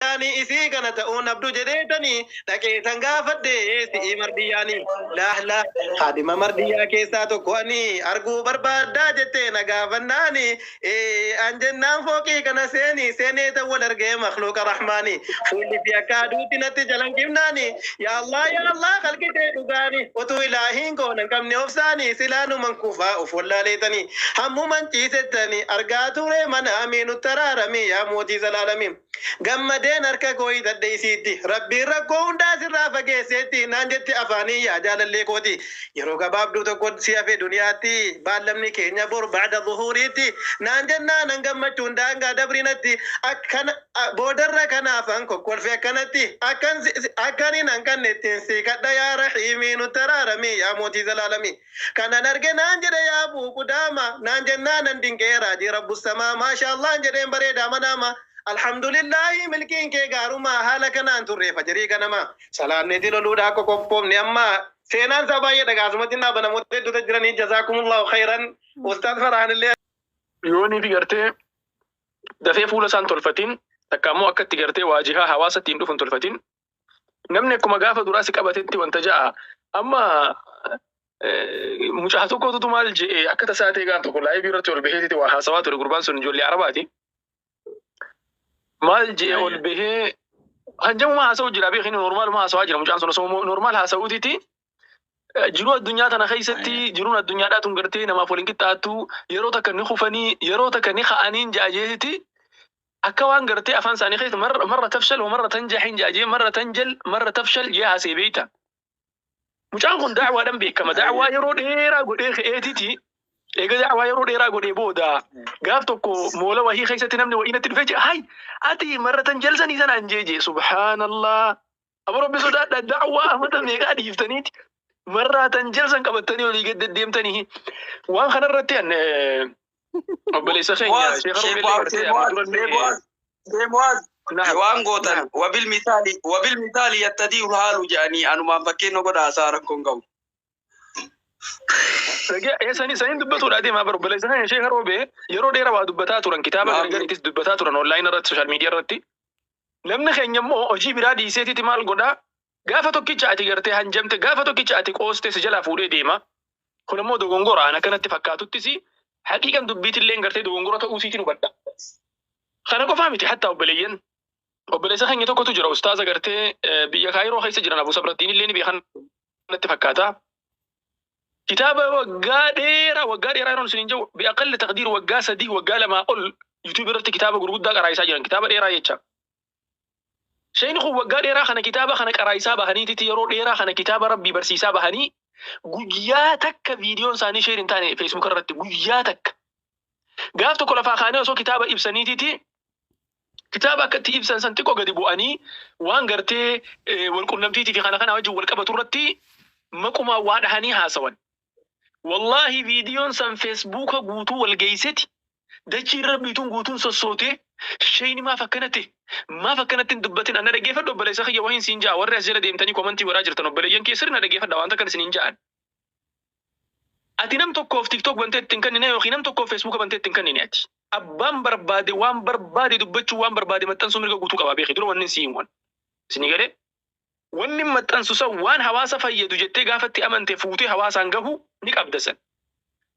Ani isii kana ta'uun abdu jedheetani dhaqeetan gaafadhe si'ii mardiyyaani. Laah laah, haadhima mardiyyaa keessaa tokko ani arguu barbaaddaa jettee na gaafannaani, ee an jennaan, fooqii kana seeni seeneetan wal argee makhluuqa rahmaani. Fuulli fi akka aduutti natti jalan qibnaani. Yaa Allah, yaa Allah, khalqitee dhugaani, utuu ilaahiin koo nan qabne obsaani, silaanuman kufaa of wallaaleetani hammuman ciisettani argaa ture manaami. Nutti araarami, yaa mootii zalaalami. Gammadeen harka koo hidhadhe isiitti. Rabbiin rakkoo hundaa sirraa fageesseetti naan jetti afaanii. Yaa jaalallee kooti, yeroo gabaabduu tokko si hafe duniyaatti, baallamni keenya bor ba'da zuhuriitti naan jennaa, nan gammachuun daangaa dabrinatti. Akkana boodarra kanaafan kokkolfe akkanatti akkan akkaniin hanqannettiin si kadha, yaa rahiimii, nutti araaramii, yaa mootii zalaalamii. Kanan arge naan jedhe, yaa Abuu Qudaama naan jennaa, nan dinqee raajii rabbu samaa. Maasha Allah jedheen, bareedaa manaama. Alhamdulillahi, milkiin kee gaarumaa, haala kanaan turre fajirii ganama salaanneeti loluudha akka qophoofne. Amma seenaan isaa baay'ee dhagaasumatti naaba namoota hedduutu jiranii. Jazaakumullahu khayran, Ustaaz Farhaan illee. Yoonii fi gartee dafee fuula isaan tolfatin takka ammoo akka itti gartee waajihaa hawaasa ittiin dhufu hin tolfatin, namni akkuma gaafa duraa si qabatetti wanta ja'a. Amma mucaa tokkotu maal je'e, akka tasaa ta'e gaaf tokko live irratti ol baheetiti waa haasawaa ture. Gurbaan sun ijoollee Arabaati. Maal je'e? Ol bahee hanjamuma haasa'u jira, beekin normaluma haasawaa jira mucaan sun. Osoo normal haasa'uutiti, jiruu addunyaa tana keessatti jiruun addunyaadhaa tun gartee namaaf waliin qixxaattu, yeroo takka ni kufanii, yeroo takka ni ka'aniin ja'ajeetiti, akka waan gartee afaan isaanii keessa marra marra tafshal wa marra tanjahin ja'ajee, marra tanjal marra tafshal jee haasee beeyta. Mucaan kun da'waadhaan beekama. Da'waa yeroo dheeraa godhee ka'eetiti, eega da'waa yeroo dheeraa godhee booda gaaf tokko moola wahii keessatti namni wahii natti dhufee jee, "Hay, ati marra tanjal sanii sanaan" jee jee. Subhaanallah. Abo Rabbi sodaadha, da'waa amata meeqaa dhiiftaniiti marraa tanjal san qabattanii olii gad deddeemtanii. Waan kanarratti an obboleessa keenya Muaz, Sheekh Sheekh Roobellee Muaz, gartee Sheekh amma Muaz, durallee Sheekh Muaz, Sheekh Muaz, Naam. waan gootan Naam. Wabil misaali yattadi'ul haalu jedhanii, anumaan fakkeenya godha, haasaa rakkoon qabu. Sani saniin dubbatuudha deemaa bara. Obboleessa keenya Sheekh Roobee yeroo dheeraa waa dubbataa turan, kitaaba Naam. gargariitis dubbataa turan online irratti, social media irratti. Namni keenya immoo hojii biraa dhiiseetiti maal godhaa? Gaafa tokkicha ati gartee hanjamte, gaafa tokkicha ati qooste, si jalaa fuudhee deema. Kun immoo dogongora. An akkanatti fakkaatuttis haqiiqan dubbiitillee gartee dogongora ta'uu siitiin hubadha. Kana qofaa miti, hatta obboleeyyan, obboleessa keenya tokkotu jira, ustaaza gartee biyya Kaayiroo keessa jiran, Abu Sabrattiin illee ni beekan natti fakkaata. Kitaaba waggaa dheeraa, waggaa dheeraa yeroon isiniin jiru, bi'aqalli taqdiir waggaa 3, waggaa 2 ol YouTube irratti kitaaba gurguddaa qaraa'isaa jiran, kitaaba dheeraa jecha. Sheeyni kun waggaa dheeraa kana kitaaba kana qaraa'isaa bahaniititi, yeroo dheeraa kana kitaaba Rabbii barsiisaa bahanii, guyyaa takka viidiyoon isaanii share hin taane Facebook irratti guyyaa takka. Gaaf tokko lafaa kaanee osoo kitaaba ibsaniititi, kitaaba akka itti ibsan san xiqqoo gadi bu'anii waan gartee walqunnamtiitii fi kana kana wajjin wal qabatu irratti maqumaa waa dhahanii haasawan. Wallaahi, viidiyoon san Facebooka guutuu wal geesseti, dachiin Rabbiituun guutuun sossootee, sheeyni maaf akkana ta'e, maaf akkanatti hin dubbatin? Anna dhaggeeffadhu, obboleessa kiyya, wahiin siin ja'a. Warri as jala deemtanii comment godhaa jirtan, obboleeyyan kee sirna dhaggeeffadha, waan takkan isiniin ja'an. Ati nam tokkoof TikTok bantee ittiin kennine yookiin nam tokkoof Facebooka bantee ittiin kennine, ati. Abbaan barbaade waan barbaade dubbachuu, waan barbaade maxxansuu mirga guutuu qabaa, beeki. Dura wanni sii himu isinii galee, wanni maxxansu san waan hawaasa fayyadu jettee gaafatti amante fuutee hawaasaan gahu ni qabda san.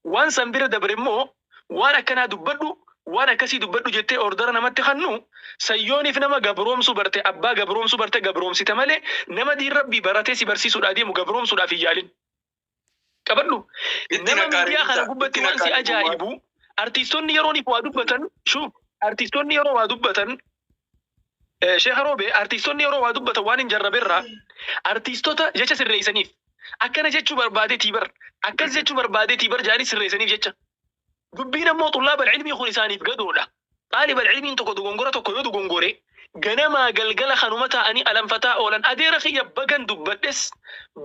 Waan san bira dabre immoo waan akkanaa dubbadhu, waan akkasii dubbadhu jettee ordara namatti kannu sayyooniif nama gabroomsuu barte, abbaa gabroomsuu barte gabroomsite malee, nama diin Rabbii baratee si barsiisuudhaa deemu gabroomsuudhaaf hin yaalin. Qabadhu. Itti Nama naqaa miidiyaa kana reebicha, gubbatti itti waan si naqaa. ajaa'ibu, artiistonni yeroo waa dubbatan, shuuf, artiistonni yeroo waa dubbatan, Sheekh Roobe, artiistonni yeroo waa dubbatan waan hin jarraberraa artiistota jecha sirreessaniif, akkana jechuu barbaadeetii bar, akkas jechuu barbaadeetii bar jedhanii sirreessaniif jecha. Dubbiin ammoo xullaabal ilmii kun isaaniif gadoodha. Xaalibal ilmiin tokko dogongora tokko yoo dogongore, ganamaa galgala kanuma taa'anii alanfataa oolan. Adeera kiyya, bagan dubbadhes,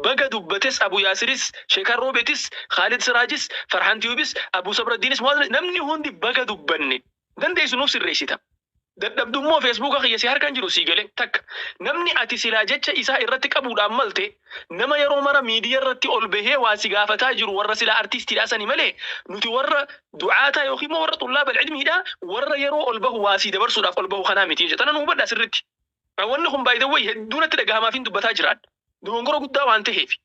baga dubbates, Abu Yaasiris, Sheekar Roobetis, Khaalid Siraajis, Farhaan Tiyuubis, Abu Sabraddiinis, namni hundi baga dubbanne. Dandeessu nuuf sirreessita. Dadhabdummoo Facebooka kiyya si harkan jiru sii galee takka. Namni ati silaa jecha isaa irratti qabuudhaan malte, nama yeroo mara miidiyaa irratti ol bahee waa si gaafataa jiru, warra silaa artiistiidhaa sani malee, nuti warra du'aataa yookiin immoo warra xullaaba ilmiidhaa, warra yeroo ol bahu waa sii dabarsuudhaaf ol bahu kanaa miti jecha. Tana nu hubadhaa sirritti. Wanni kun baay'ee wayii hedduu natti dhagahamaaf hin dubbataa jiraan. Dogongora guddaa waan ta'eef.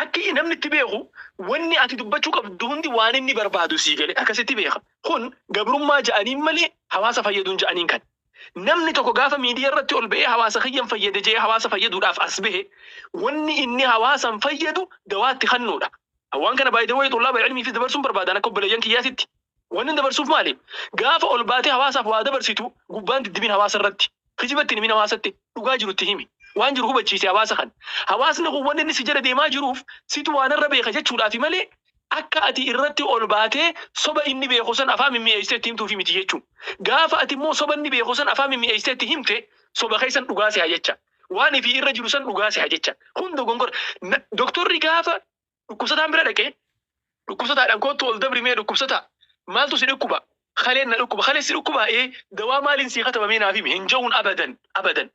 Akka namni itti beeku, wanni ati dubbachuu qabdu hundi waan inni barbaadu sii galee akkasitti beeka. Kun gabrummaa ja'aniin malee hawaasa fayyaduun ja'aniin kan. Namni tokko gaafa miidiyaa irratti ol ba'ee hawaasa kiyyan fayyade jee hawaasa fayyaduudhaaf as bahe, wanni inni hawaasan fayyadu dawaatti kennuudha. Waan kana baay'ee wayii xullaaba ilmii fi dabarsuun barbaadan akka obboleeyyan kiyyaatitti. Wanni dabarsuuf maali? Gaafa ol baatee hawaasaaf waa dabarsitu, gubbaan diddibiin hawaasa irratti. Kijibatti himin, hawaasatti dhugaa jirutti himi. Waan jiru hubachiise hawaasa kan. Hawaasni kun wanni inni si jala deemaa jiruuf situ waan irra beeka jechuudhaafi malee akka ati irratti ol baatee soba inni beeku san afaan mimmi'eessitee itti himtuufi miti jechuudha. Gaafa ati immoo soba inni beeku san afaan mimmi'eessitee itti himte, soba keessan dhugaa si'a jecha. Waan ifii irra jiru san dhugaa si'a jecha. Kun dogongora. Doktorri gaafa dhukkubsataan bira dhaqee dhukkubsataadhaan, "Kootu ol dabri, mee dhukkubsataa, maaltu si dhukkuba?" "Kaleen na dhukkuba." "Kalee si dhukkuba, ee dawaa maaliin sii katabamee naaf himi" hin ja'uun abadan abadan.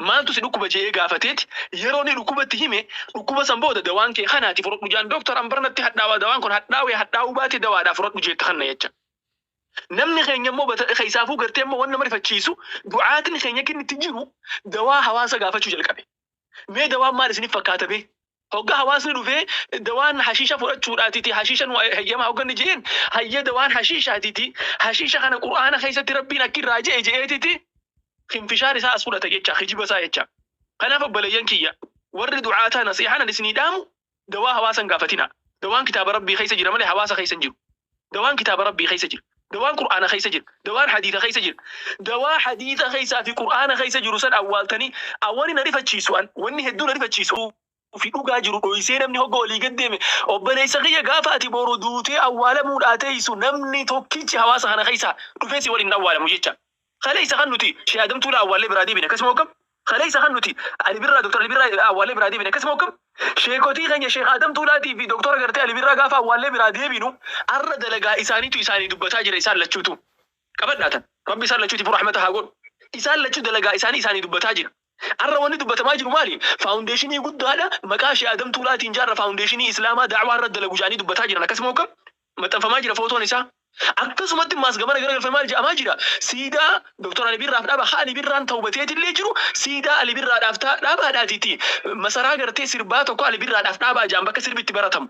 Maaltu si dhukkuba je'ee gaafateeti, yeroo inni dhukkubatti hime, dhukkuba san booda dawaan kee kanaati, fudhadhu jaan. "Doktor, an barnatti hadhaawaa, dawaan kun hadhaawee hadhaawuu baate dawaadhaa, fudhadhu" jeette kanna jecha. Namni keenya immoo keessaafuu gartee immoo waan nama rifachiisu, du'aatiin keenya kennitti jiru dawaa hawaasa gaafachuu jalqabe. Mee dawaan maal isiniif fakkaata bee? Hoggaa hawaasni dhufee dawaan hashiisha fudhachuudhaatiti, hashiisha nu hayyamaa hogganni jeen, hayya dawaan hashiishaatiti, hashiisha kana Qur'aana keessatti Rabbiin akki irraa je'e je'eetiti kinfishaan isaa as fudhata jecha, kijiba isaa jecha. Kanaaf obboleeyyan kiyya, warri du'aataa, nasiihaan ani isinii dhaamu, dawaa hawaasan gaafatina. Dawaan kitaaba Rabbii keessa jira malee hawaasa keessa hin jiru. Dawaan kitaaba Rabbii keessa jira. Dawaan Qur'aana keessa jira. Dawaan hadiisa keessa jira. Dawaa hadiisa keessaa fi Qur'aana keessa jiru san awwaaltanii awwani na rifachiisu an wanni hedduu na rifachiisu fi dhugaa jiru dhoysee namni hogga olii gad deeme, obboleessa kiyya, gaafa ati boru duutee awwaalamuudhaa teessu, namni tokkichi hawaasa kana keessaa dhufee si waliin awwaalamu jecha. Kaleessa kan nuti Shee Adamtuudha awwaallee biraa deebine akkasuma hoggam. Kaleessa kan nuti Ali Birraa, Doktor Ali Birraa awwaallee biraa deebine akkasuma hoggam. Sheekotii keenya Sheekh Adamtuudhaatii fi Doktora gartee Ali Birraa gaafa awwaallee biraa deebinu, arra dalagaa isaaniitu isaanii dubbataa jira isaan lachuutu. Qabadhaatan. Rabbi isaan lachuutiif rahmata haa godhu. Isaan lachuu dalagaa isaanii isaanii dubbataa jira. Arra wanni dubbatamaa jiru maali? Foundationii guddaadha. Maqaa Shee Adamtuudhaatiin jaarra, foundationii Islaamaa da'waa irra dalagu jedhanii dubbataa jiran. Akkasuma hoggam maxxanfamaa jira footoon isaa. Akkasumatti maas gamana garagalfamee maal jedhamaa jira? Siidaa Doktor Ali Birraaf dhaaba, haa Ali Birraan tawbateetillee jiru, siidaa Ali Birraadhaaf dhaabaadhaatiiti. Masaraa gartee sirbaa tokko Ali Birraadhaaf dhaabaa jedhan, bakka sirbi itti baratamu.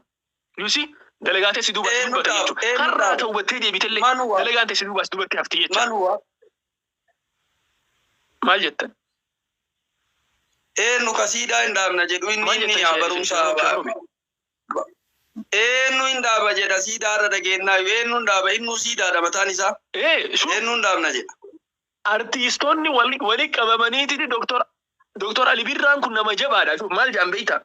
Yusi dalagaa teessi duuba Eenyu dubbata dhaaba? jechuudha. Eenyu Har'aa dhaaba? tawbattee deebitellee Manuwa. dalagaan teessi duubaas duubatti hafti jecha. Manuwa. Maal jettan? Eenyu ka siidaa hin dhaabna jedhu inni Maal inni jettan? Barumsa eenyu hin dhaaba jedha siidaa irra dhageenyaa? Eenyu hin dhaaba? Innuu siidaadha mataan isaa. Ee, shuu Eenyu hin dhaabna jedha? Artiistoonni wali qabamaniititi Doktor Ali Birraan kun nama jabaadha. Maal jedhan beektaa?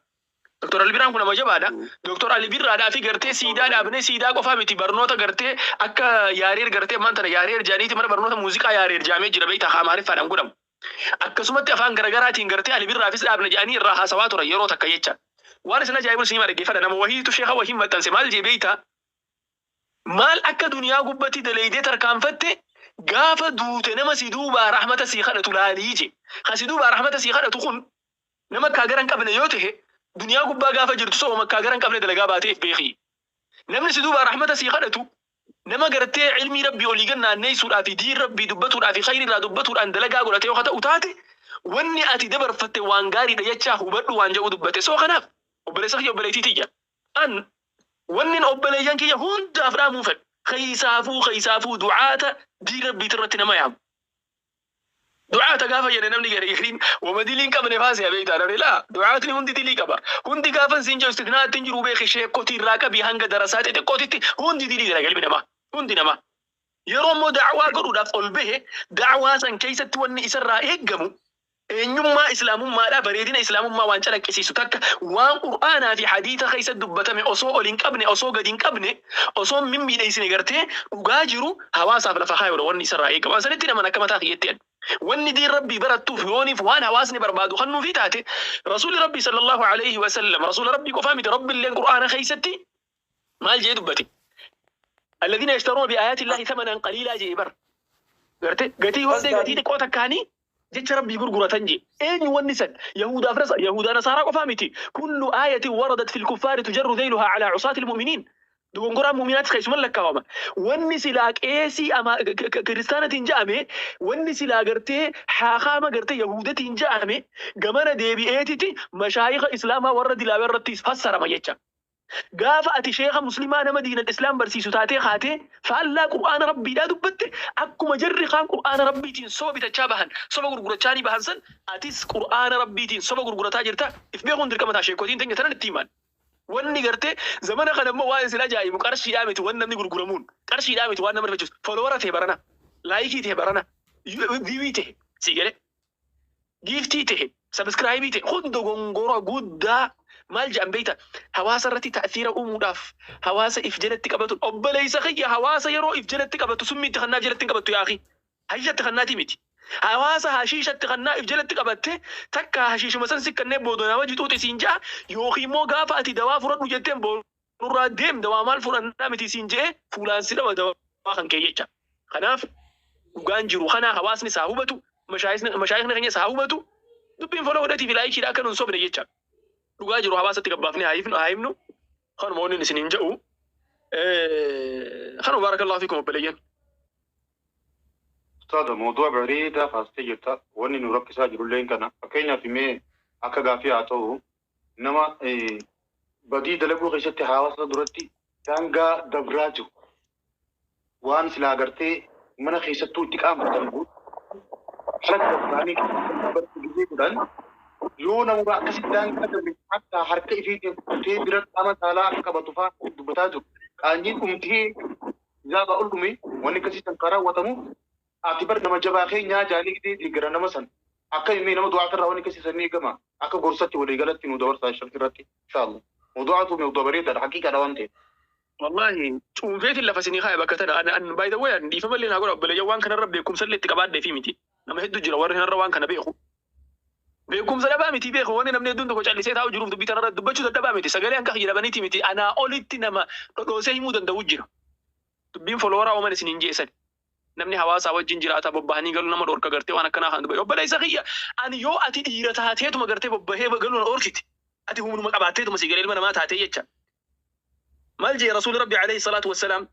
Doktor Ali Birraan kun nama jabaadha. Doktor Ali Birraadhaa fi gartee siidaa dhaabnee, siidaa qofaa miti, barnoota gartee akka Yaareer gartee ammaan tana Yaareer jedhaniiti, mana barnoota muuziqaa Yaareer jedhamee jira beektaa, Amaariffaadhaan godhamu. Akkasumatti afaan garaagaraatiin gartee Ali Birraafis dhaabne jedhanii irraa haasawaa turan yeroo takka jecha. Waan isin ajaa'ibu isin hima, dhaggeeffadha. Nama wahiitu sheeka wahii maxxanse, maal jee beektaa? Maal akka duniyaa gubbatti daleeydee tarkaanfatte, gaafa duute nama si duubaa rahmata sii kadhatu laalii je. Ka si duubaa rahmata sii kadhatu kun nama akkaa gara hin qabne yoo ta'e, duniyaa gubbaa gaafa jirtu sooma akkaa gara hin qabne dalagaa baateef beeki. Namni si duubaa rahmata sii kadhatu nama gartee ilmii Rabbii olii gad naanneessuudhaa fi diin Rabbii dubbatuudhaa fi khayri irraa dubbatuudhaan dalagaa godhate yoo ta'u taate, wanni ati dabarfatte waan gaariidha jechaa hubadhu waan jedhu dubbate. So kanaaf obboleessa kiyya, obboleettii tiyya, an wannin obboleeyyan kiyya hundaaf dhaamuu fedhu, keessaafuu du'aata diin Rabbiit irratti nama yaamu. Du'aata gaafa jedhe namni gari gariin wama dilii hin qabne faasee beektaa namni laa du'aatni hundi dilii qaba. Hundi gaafa siin jedhu istisnaa ittiin jiru beeki, sheekotii irraa qabii hanga darasaa xixiqqootitti hundi dilii dalaga ilmi namaa, hundi namaa. Yeroo immoo da'waa godhuudhaaf ol bahe, da'waa san keessatti wanni isarraa eeggamu eenyummaa Islaamummaadhaa, bareedina Islaamummaa waan calaqqisiisu takka, waan Qur'aanaa fi hadiisa keessatti dubbatame osoo ol hin qabne, osoo gadi hin qabne, osoo hin mimmiidheessine, gartee dhugaa jiru hawaasaaf lafa kaayuudha wanni isarraa eegamu. Waan sanitti naman akka mataa kiyyatti jedhu. Wanni diin Rabbii barattuuf yooniif waan hawaasni barbaadu kannuufi taate, Rasuulli Rabbii sallallahu alayhi wa sallam, Rasuula Rabbii qofaa miti, Rabbi illeen Qur'aana keessatti maal jee dubbate? الذين يشترون بآيات الله ثمنا قليلا jee bar. Gartee gatii hordee gatii xiqqoo takkaanii jecha Rabbii gurguratan jee. Eenyu wanni san? Yahudaaf nasa Yahudaa Nasaaraa qofaa miti. كل آية وردت في الكفار تجر ذيلها على عصاة المؤمنين. Dogongoraan muuminaattis keessuman lakkaawama. Wanni silaa qeesii ama kiristaanatiin ja'ame, wanni silaa gartee haakaama gartee yahudatiin ja'ame, gamana deebi'eetiti mashaayika islaamaa warra dilaawee irrattis fassarama jecha. Gaafa ati sheeka muslimaa nama diinal islaam barsiisu taatee kaatee faallaa qur'aana rabbiidhaa dubbatte, akkuma jarri kaan qur'aana rabbiitiin soba bitachaa bahan, soba gurgurachaa ni bahan san, atis qur'aana rabbiitiin soba gurgurataa jirta. If beekuun dirqama ta'a. Sheekotiin teenya tanan itti himan. Wanni gartee zamana kana immoo waan isin ajaa'ibu, qarshiidhaa miti waan namni gurguramuun, qarshiidhaa miti waan nama rifachiisu. Follower ta'e barana, like ta'e barana, view ta'e si galee, gift ta'e, subscribe ta'e, hunda gongora guddaa. Maal jedhan beekta? Hawaasa irratti ta'siira uumuudhaaf hawaasa if jalatti qabatu. Obboleessa kiyya, hawaasa yeroo if jalatti qabatu summiitti kannaaf jalatti hin qabattu. Yaaqi hashiishatti kannaati miti. Hawaasa hashiishatti kannaa if jalatti qabatte takka hashiishuma san sikkannee booda nama jixuuti siin ja'a, yookiin immoo gaafa ati dawaa fudhadhu jetteen boonurraa deem, dawaa maal fudhannaa miti siin je'e, fuulaan si dhawa dawaa kan kee jecha. Kanaaf dhugaan jiru kana hawaasni isaa hubatu, mashaayikni keenya isaa hubatu. Dubbiin follow godhatii fi likeiidha akka nun sobne jecha. Dhugaa jiru hawaasatti gabbaafnee haa himnu, haa himnu. Kanuma wanni isiniin jedhu kanuma. Baarakallahu fiikum, obboleeyyan. Ustaada, mawdu'a bareedaa kaastee jirta. Wanni nu rakkisaa jirulleen kana. Fakkeenyaaf mee akka gaafii haa ta'u, nama badii dalaguu keessatti hawaasa duratti daangaa dabraa jiru. Waan silaa agartee mana keessattuu itti qaanfatan alatti dabbaanii gisee godhan, yoo nama akkasitti daangaa dabre akka harka ifiitiin kutee bira qaama saalaa akka qabatu fa'aa dubbataa jiru. Qaanyiin dhumtee gaafa ol dhume wanni akkasii san karaa raawwatamu, ati bar nama jabaa keenyaa jaanii gisee deeggara nama san. Akka himee nama du'aa irraa wanni akkasii san ni eegama. Akka gorsatti walii galatti nu dabarsaa irratti inshaallah. Mawdu'aatu mawdu'a bareedaadha, haqiiqaadha waan ta'eef. Wallahi cuunfeetiin lafa isinii kaaya bakka tana. An by the way, an dhiifama illee naa godha, obboleeyyan, waan kanarra beekumsa illee itti qabaadhee fi miti. Nama hedduu jira warri kanarra waan kana beeku. Beekumsa dhabaa miti beeku. Wanni namni hedduun tokko callisee taa'u jiruuf dubbii tanarra dubbachuu dadhabaa miti. Sagalee hanqa jedhamaniiti miti. Anaa olitti nama dhodhoosee himuu danda'u jira. Dubbiin followeraa ooman isin hin jeessan. Namni hawaasaa wajjin jiraata, bobbahanii galuu nama dhorka gartee waan akkanaa kan dubbatu. Obboleessa kiyya, ani yoo ati dhiira taateetuma gartee bobbahee galuu na dhorkite. Ati humnuma qabaatteetuma si galee ilma namaa taatee jecha. Maal jee Rasuulli Rabbi alayhi salaatu wassalaam?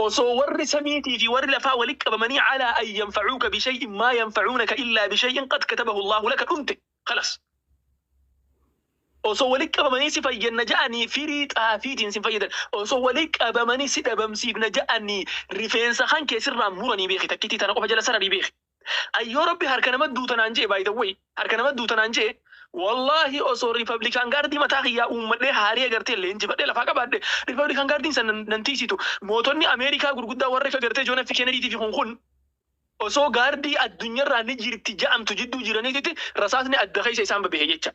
Osoo warri samiitii fi warri lafaa walitti qabamanii calaa an yanfacuuka bishay'in maa yanfacuunaka illaa bishay'in qad katabahu Allahu laka, dhumte khalas. Osoo walitti qabamanii si fayyanna ja'anii firii xaafiitiin si fayyadan, osoo walitti qabamanii si dhabamsiifna ja'anii rifeensa kan kee sirraa muranii beeki, takkitii tana qofa jala sararii beeki. Ayyoo Rabbi harka nama duutanaan jee, by the way, harka nama duutanaan jee, wallahi osoo Republican Guardii mataa kiyyaa uummadhee haarii agartee leenjifadhee lafaa qabaadhe, Republican Guardiin san nan tiisitu. Mootonni Ameerikaa gurguddaa warra akka gartee John F. Kennedy fi kun osoo guardii addunyaarraa ni jirti ja'amtu jidduu jiraniititti rasaasni adda keessa isaan babahe jecha.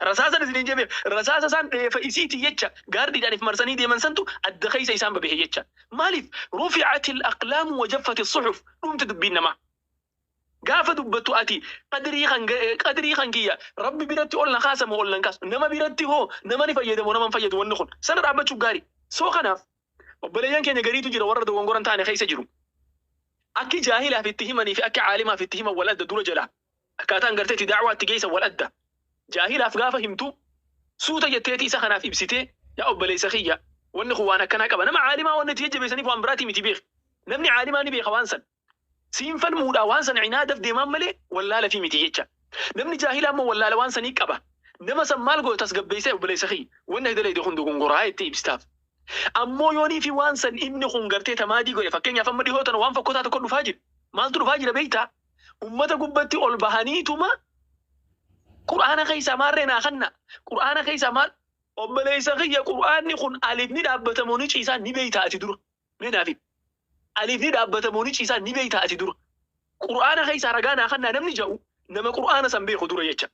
Rasaasa isiniin jedhe, rasaasa isaan dheefa isiiti jecha, guardiidhaan if marsanii deeman santu adda keessa isaan babahe jecha. Maaliif? Rufi'ati al-aqlaamu wa jaffati suhuf, dhumte dubbiin namaa. Gaafa dubbattu ati qadrii kan kiyya Rabbi biratti ol na kaasa moo ol nan kaasu? Nama biratti hoo nama ni fayyadamu, nama hin fayyadu? Wanni kun sana dhaabbachuuf gaarii. Soo kanaaf obboleeyyan keenya gariitu jira warra dogongoran taane keessa jiru. Akki jaahilaaf itti himanii fi akki caalimaaf itti himan wal adda dura jala. Akkaataan gartee itti daawwaa itti geessan wal adda. Jaahilaaf gaafa himtu suuta jetteeti isa kanaaf ibsitee, yaa obboleessa kiyya, wanni kun waan akkanaa qaba. Nama caalimaa wanni itti jajjabeessaniif waan biraatii miti beek. Namni caalimaa ni beeka waan san. Siin falmuudhaa waan sana cinaadaf deemaan malee wallaala fi miti jecha. Namni jaahilaa immoo wallaala waan sanii qaba. Nama san maal godha? Tasgabbeessee, obboleessa kiyya, wanni ati dalagde kun dogongoraa jettee ibsitaaf. Ammoo yoonii fi waan san inni kun gartee tamaadii godhe, fakkeenyaaf amma dhihoo tana waan fokkotaa tokko dhufaa jira. Maaltu dhufaa jira beektaa? Ummata gubbatti ol bahaniituma qur'aana keessaa maarree naa kanna. Qur'aana keessaa maal? Obboleessa kiyya, qur'aanni kun alifni dhaabbatamoo ni ciisaa ni beektaa ati dura? Mee naaf himi. Alifni dhaabbatamoo ni ciisaa ni beektaa ati dura? Qur'aana keessaa ragaa naa kannaa namni jedhu nama qur'aana san beeku dura jecha.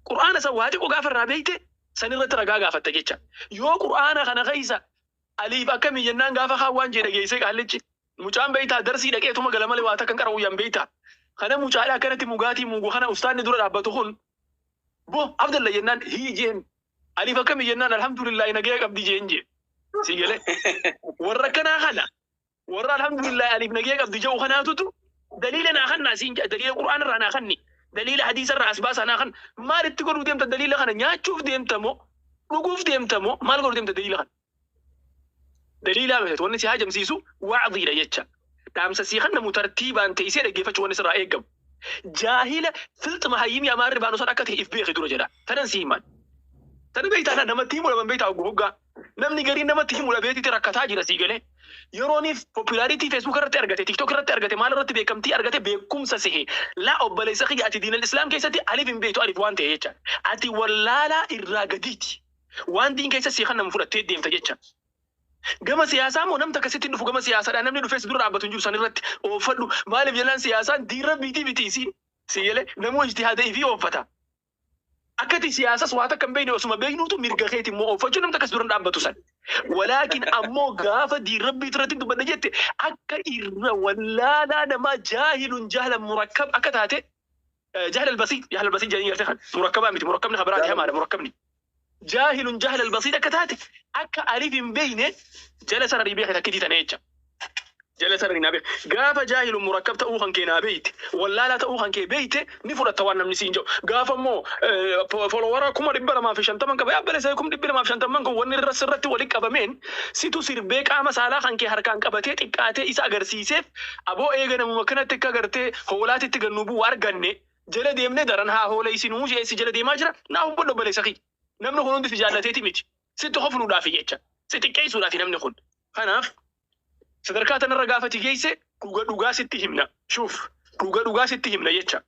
Qur'aana san waa xiqqoo gaafa irraa beekte san irratti ragaa gaafatta jecha. Yoo qur'aana kana keessa aliif akkamii jennaan gaafa kaan waan jedhe geessee qaallichi. Mucaan beektaa darsii dhaqeetuma gala malee waa takka hin qara'u yan beektaa. Kana mucaadha akkanatti mugaatii mugu kana ustaanni dura dhaabbatu kun bo Abdalla jennaan hii jeen. Aliif akkamii jennaan alhamdulillahi nagaya qabdi jeen jee. Si galee. Warra akkanaa kana warra alhamdulillahi aliif nagaya qabdi jedhu kanaatutu daliila naa kannaa siin jedha. Daliila qur'aana irraa naa kanni, daliila hadiisa irraa as baasaa naa kan. Maal itti godhuu deemta daliila kana? Nyaachuuf deemta moo? Dhuguuf deemta moo maal godhu deemta daliila kana? Daliilaa miti wanni si haajamsiisu wacdiidha jecha. Dhaamsa sii kennamu tartiibaan teessee dhaggeeffachuu wanni sirraa eegamu. Jaahila filxi mahayyimii amaarri baanu san akka ta'e if beeki dura jedha. Tanan si himan. Tana beektaa namatti himuu dhaban beektaa hogguu hoggaa. Namni gariin namatti himuu dhabeetitti rakkataa jira sii galee. Yerooniif popularity Facebook irratti argate, TikTok irratti argate, maal irratti beekamtii argate beekumsa sihe. Laa obboleessa kiyya ati diinal islaam keessatti alif hin beektu alif waan ta'e jecha. Ati wallaalaa irraa gadiiti. Waan diin keessa sii kan nama fudhattee deemta jecha. Gama siyaasaa immoo namni akkasitti dhufu gama siyaasaadha. Namni dhufees dura dhaabbatu hin jiru san irratti oofadhu. Maaliif jedhaan siyaasaan diin rabbiitii miti isiin. Si galee namuu ijtihaada ifii oofata. Akkati siyaasas waa takka hin beekne osuma beeknuutu mirga keeti immoo oofachuu namni akkas dura dhaabbatu san. Walaakin ammoo gaafa diin rabbii irratti dubbadha jette akka irra wallaalaa namaa jaahilun jahlan murakkab akka taate jahla albasiit jahla albasiit jedhanii gartee kan murakkabaa miti murakkabni kabiraati hamaadha murakkabni. Jaahilun jahla albasiit akka taate akka alif hin beekne jala sararii beekte akkitii tana jecha. Jala sararii naa beekte. Gaafa jaahilun murakkab ta'uu kan kee naa beekte wallaalaa ta'uu kan kee beekte ni fudhatta waan namni siin jedhu. Gaafa immoo followera 250,000 qaba yaabbale isa 250,000 kun wanni irra sirratti walitti qabameen situ sirbee qaama saalaa kan kee harkaan qabatee xiqqaatee isa agarsiiseef aboo eega namuma kanatti akka agartee hoolaatitti gannu bu'u arganne jala deemnee daran haa hoola isinuu jeessi jala deemaa jira naa hubadhu obboleessa kiyya. Namni kun hundi si jaallateeti miti. Sitti hofluudhaafi jecha. Si xiqqeessuudhaafi namni kun. Kanaaf sadarkaa tanarra gaafa ti geesse dhuga dhugaa sitti himna. Shuuf dhuga dhugaa sitti himna jecha.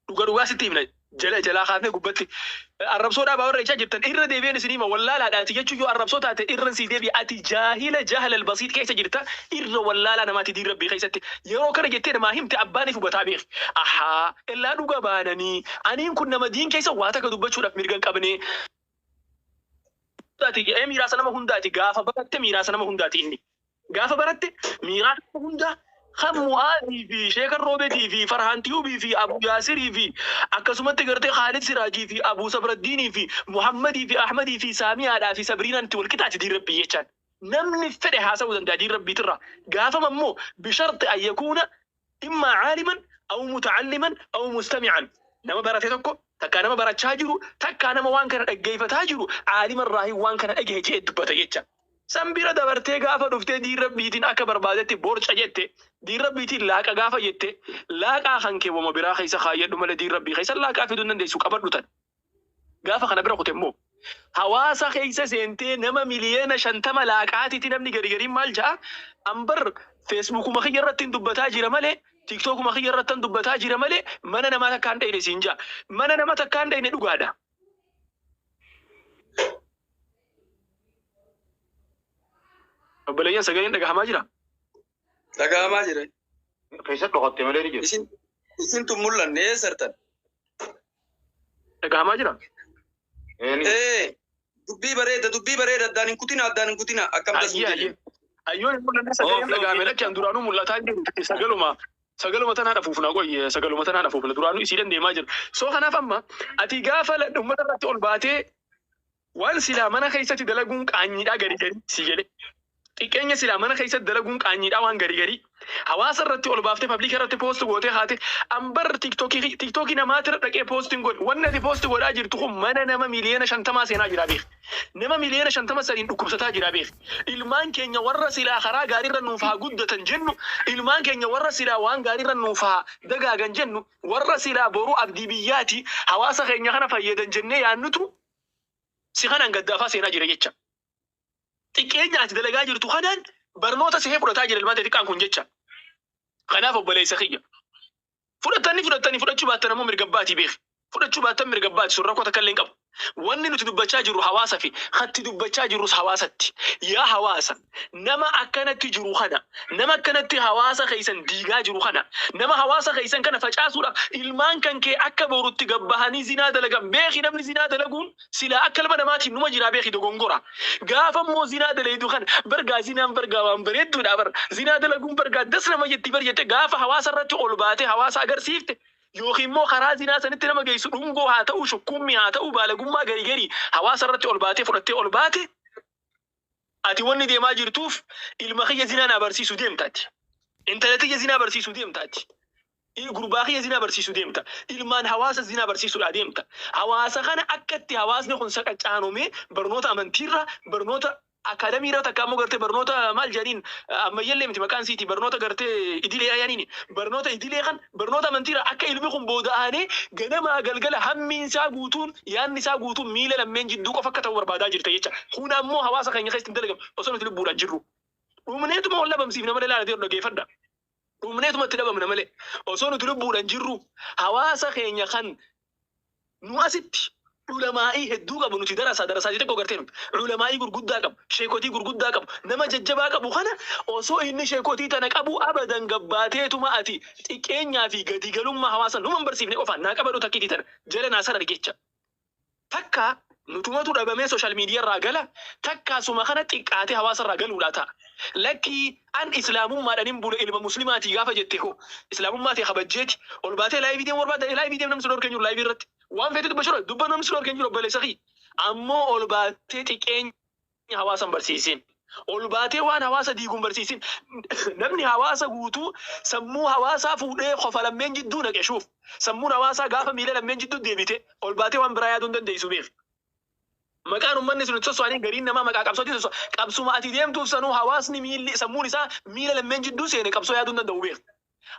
Dhuga dhugaa sitti himna. Jala jalaa kaafnee gubbatti. Arrabsoo dhaabaa warra jechaa jirtan irra deebi'een isin hima wallaalaadhaati jechuun yoo arrabsoo taate irra sii deebi'a ati jaahila jahla albasiit keessa jirta irra wallaalaa namaati diin rabbii keessatti yeroo kana jettee namaa himte abbaan if hubataa beeki. Ahaa illaa dhuga baananii aniin kun nama diin keessa waa takka dubbachuudhaaf mirga hin qabne. Hundaati ee miiraasa nama hundaati gaafa baratte miiraasa nama hundaati inni gaafa baratte miiraasa nama hundaa kan Mu'aazii fi Sheekan Roobetii fi Farhaan Tiyuubii fi Abu Yaasirii fi akkasumatti gartee Khaalid Siraajii fi Abu Sabraddiinii fi Muhammadii fi Ahmadii fi Saamiyaadhaa fi Sabriinaan itti wal qixaati diin rabbii jechaan namni fedhe haasa'uu danda'a diin rabbiitirraa gaafama immoo bisharti an yakuuna immaa caaliman aw mutacalliman aw mustamican nama barate tokko takkaa nama barachaa jiru takkaa nama waan kana dhaggeeffataa jiru caalima irraahi waan kana dhagahe jedhee dubbata jecha. San bira dabartee gaafa dhuftee diin rabbiitiin akka barbaadetti borca jette diin rabbiitiin laaqa gaafa jette laaqaa kan kee wama biraa keessa kaayyadhu malee diin rabbii keessa laaqaa fiduu hin dandeessu qabadhu tan. Gaafa kana bira kute immoo hawaasa keessa seentee nama 50,000,000 laaqaatiiti namni gari gariin maal ja'a ambar feesbuukuma kiyya irratti hin dubbataa jira malee tiiktookuma kiyya irratti hin dubbataa jira malee mana namaa takkaan dhayne siin ja'a. Mana nama takkaan dhayne dhugaadha. Obboleeyyan sagaleen dhagahamaa jira? Dhagahamaa jira. Keessa dhokatte malee ni jiru. Isin isintu mul'anne eessartan? Dhagahamaa jira? Ee ni jiru. Ee dubbii bareeda dubbii bareeda addaan hin kutina addaan hin kutina akkam Ayyee tasuu ayyee. jedhe. Ayyoon hin mul'anne sagaleen Oofi dhagahame oofi. lakki an duraanuu mul'ataa hin jiru. Sagaluma sagaluma tanaa dhafuuf na qoyye sagaluma tanaa dhafuuf na duraanuu isii dandeemaa jira. So kanaaf amma ati gaafa uummata irratti ol baatee waan silaa mana keessatti dalaguun qaanyiidhaa gari gari si jedhe. Xiqqeenya silaa mana keessatti dalaguun qaanyiidhaa waan gari gari. Hawaasa irratti ol baaftee public irratti post gootee haate ambar tiktookii tiktookii namaatirra dhaqee poostiin godhe wanni ati post godhaa jirtu kun mana nama 50,000,000 seenaa jira beek. Nama 50,000,000 saniin dhukkubsataa jira beek. Ilmaan keenya warra silaa karaa gaariirra nuuf haa guddatan jennu ilmaan keenya warra silaa waan gaariirra nuuf haa dagaagan jennu warra silaa boruu abdii biyyaati hawaasa keenya kana fayyadan jennee yaannutu si kanaan gaddaafaa seenaa jira jecha. Xiqqeenya ati dalagaa jirtu kanaan barnoota sihee fudhataa jira ilmaan xixiqqaan kun jecha. Kanaaf obboleessa kiyya. Fudhattanii fudhattanii fudhachuu baattan ammoo mirga abbaatii beeki. Fudhachuu baattan mirga abbaati sun rakkoo takka illee hin qabu. Wanni nuti dubbachaa jirru hawaasa fi hatti dubbachaa jirrus hawaasatti. Yaa hawaasa nama akkanatti jiru kana nama akkanatti hawaasa keessan diigaa jiru kana nama hawaasa keessan kana facaasuudhaaf ilmaan kan kee akka borutti gabbahanii zinaa dalagan beeki namni zinaa dalaguun silaa akka ilma namaatiin numa jiraa beeki dogongora. Gaafa immoo zinaa dalaydu kana bargaa zinaan bargaa waan bareedduudha bar zinaa dalaguun bargaa das nama jetti bar jette gaafa hawaasa irratti ol baatee hawaasa agarsiifte yookiin immoo karaa zinaa sanitti nama geessu dhungoo haa ta'u shukkummii haa ta'u baalagummaa garii garii hawaasa irratti ol baatee fudhattee ol baate ati wanni deemaa jirtuuf ilma kiyya zinaa naa barsiisuu deemtaati. Intala tiyya zinaa barsiisuu deemtaati. Gurbaa kiyya zinaa barsiisuu deemta. Ilmaan hawaasa zinaa barsiisuudhaa deemta. Hawaasa kana akka itti hawaasni kun saqacaanomee barnoota amantiirra, barnoota akaadamiirra, takka ammoo gartee barnoota maal jedhaniin, ammayyallee miti maqaan siiti, barnoota gartee idilee ayyaaniin, barnoota idilee kan barnoota amantiirra akka ilmi kun booda'anii ganamaa galgala hammiin isaa guutuun, yaadni isaa guutuun miila lammeen jidduu qofa akka ta'u barbaadaa jirta jecha. Kun ammoo hawaasa keenya keessatti hin dalagamu osoo nuti lubbuudhaan jirru. Dhumneetuma wal dhabamsiifna malee, ilaalatee dhaggeeffadha. Dhumneetuma itti dhabamna malee osoo nuti lubbuudhaan jirru, hawaasa keenya kan nu asitti ulamaa'ii hedduu qabu, nuti darasaa darasaa xixiqqoo gartee nuti ulamaa'ii gurguddaa qabu, sheekotii gurguddaa qabu, nama jajjabaa qabu kana, osoo inni sheekotii tana qabu abadan gabbaateetuma ati xiqqeenyaa fi gadi galummaa hawaasa numa hin barsiifne qofaan naa qabadhu takkiitii tana jala naa sarar jecha. Takka nutumatu dhabamee social media irraa gala, takka suma kana xiqqaatee hawaasa irraa galuudha ta'a. Lakkii, an islaamummaadhaan hin bule, ilma muslimaatii gaafa jette hoo, islaamummaa ta'e kabajjeeti ol baatee live deemu barbaadda, live deemu, namni si dhorkee jiru live irratti waan feete dubbachuu dubbannu, namni si dhorkee jiru, obboleessa kiyya. Ammoo ol baatee xiqqeenya hawaasa hin barsiisin. Ol baatee waan hawaasa diigu hin barsiisin. Namni hawaasa guutuu sammuu hawaasaa fuudhee qofa lammeen jidduu naqe shuuf. Sammuun hawaasaa gaafa miila lammeen jidduu deebite ol baatee waan biraa yaaduu hin dandeessu, beek. Maqaan uummanni sun itti sosso'anii, gariin namaa maqaa qabsootiin sosso'a. Qabsuma ati deemtuuf sanuu hawaasni miilli sammuun isaa miila lammeen jidduu seene qabsoo yaaduu hin danda'u, beek.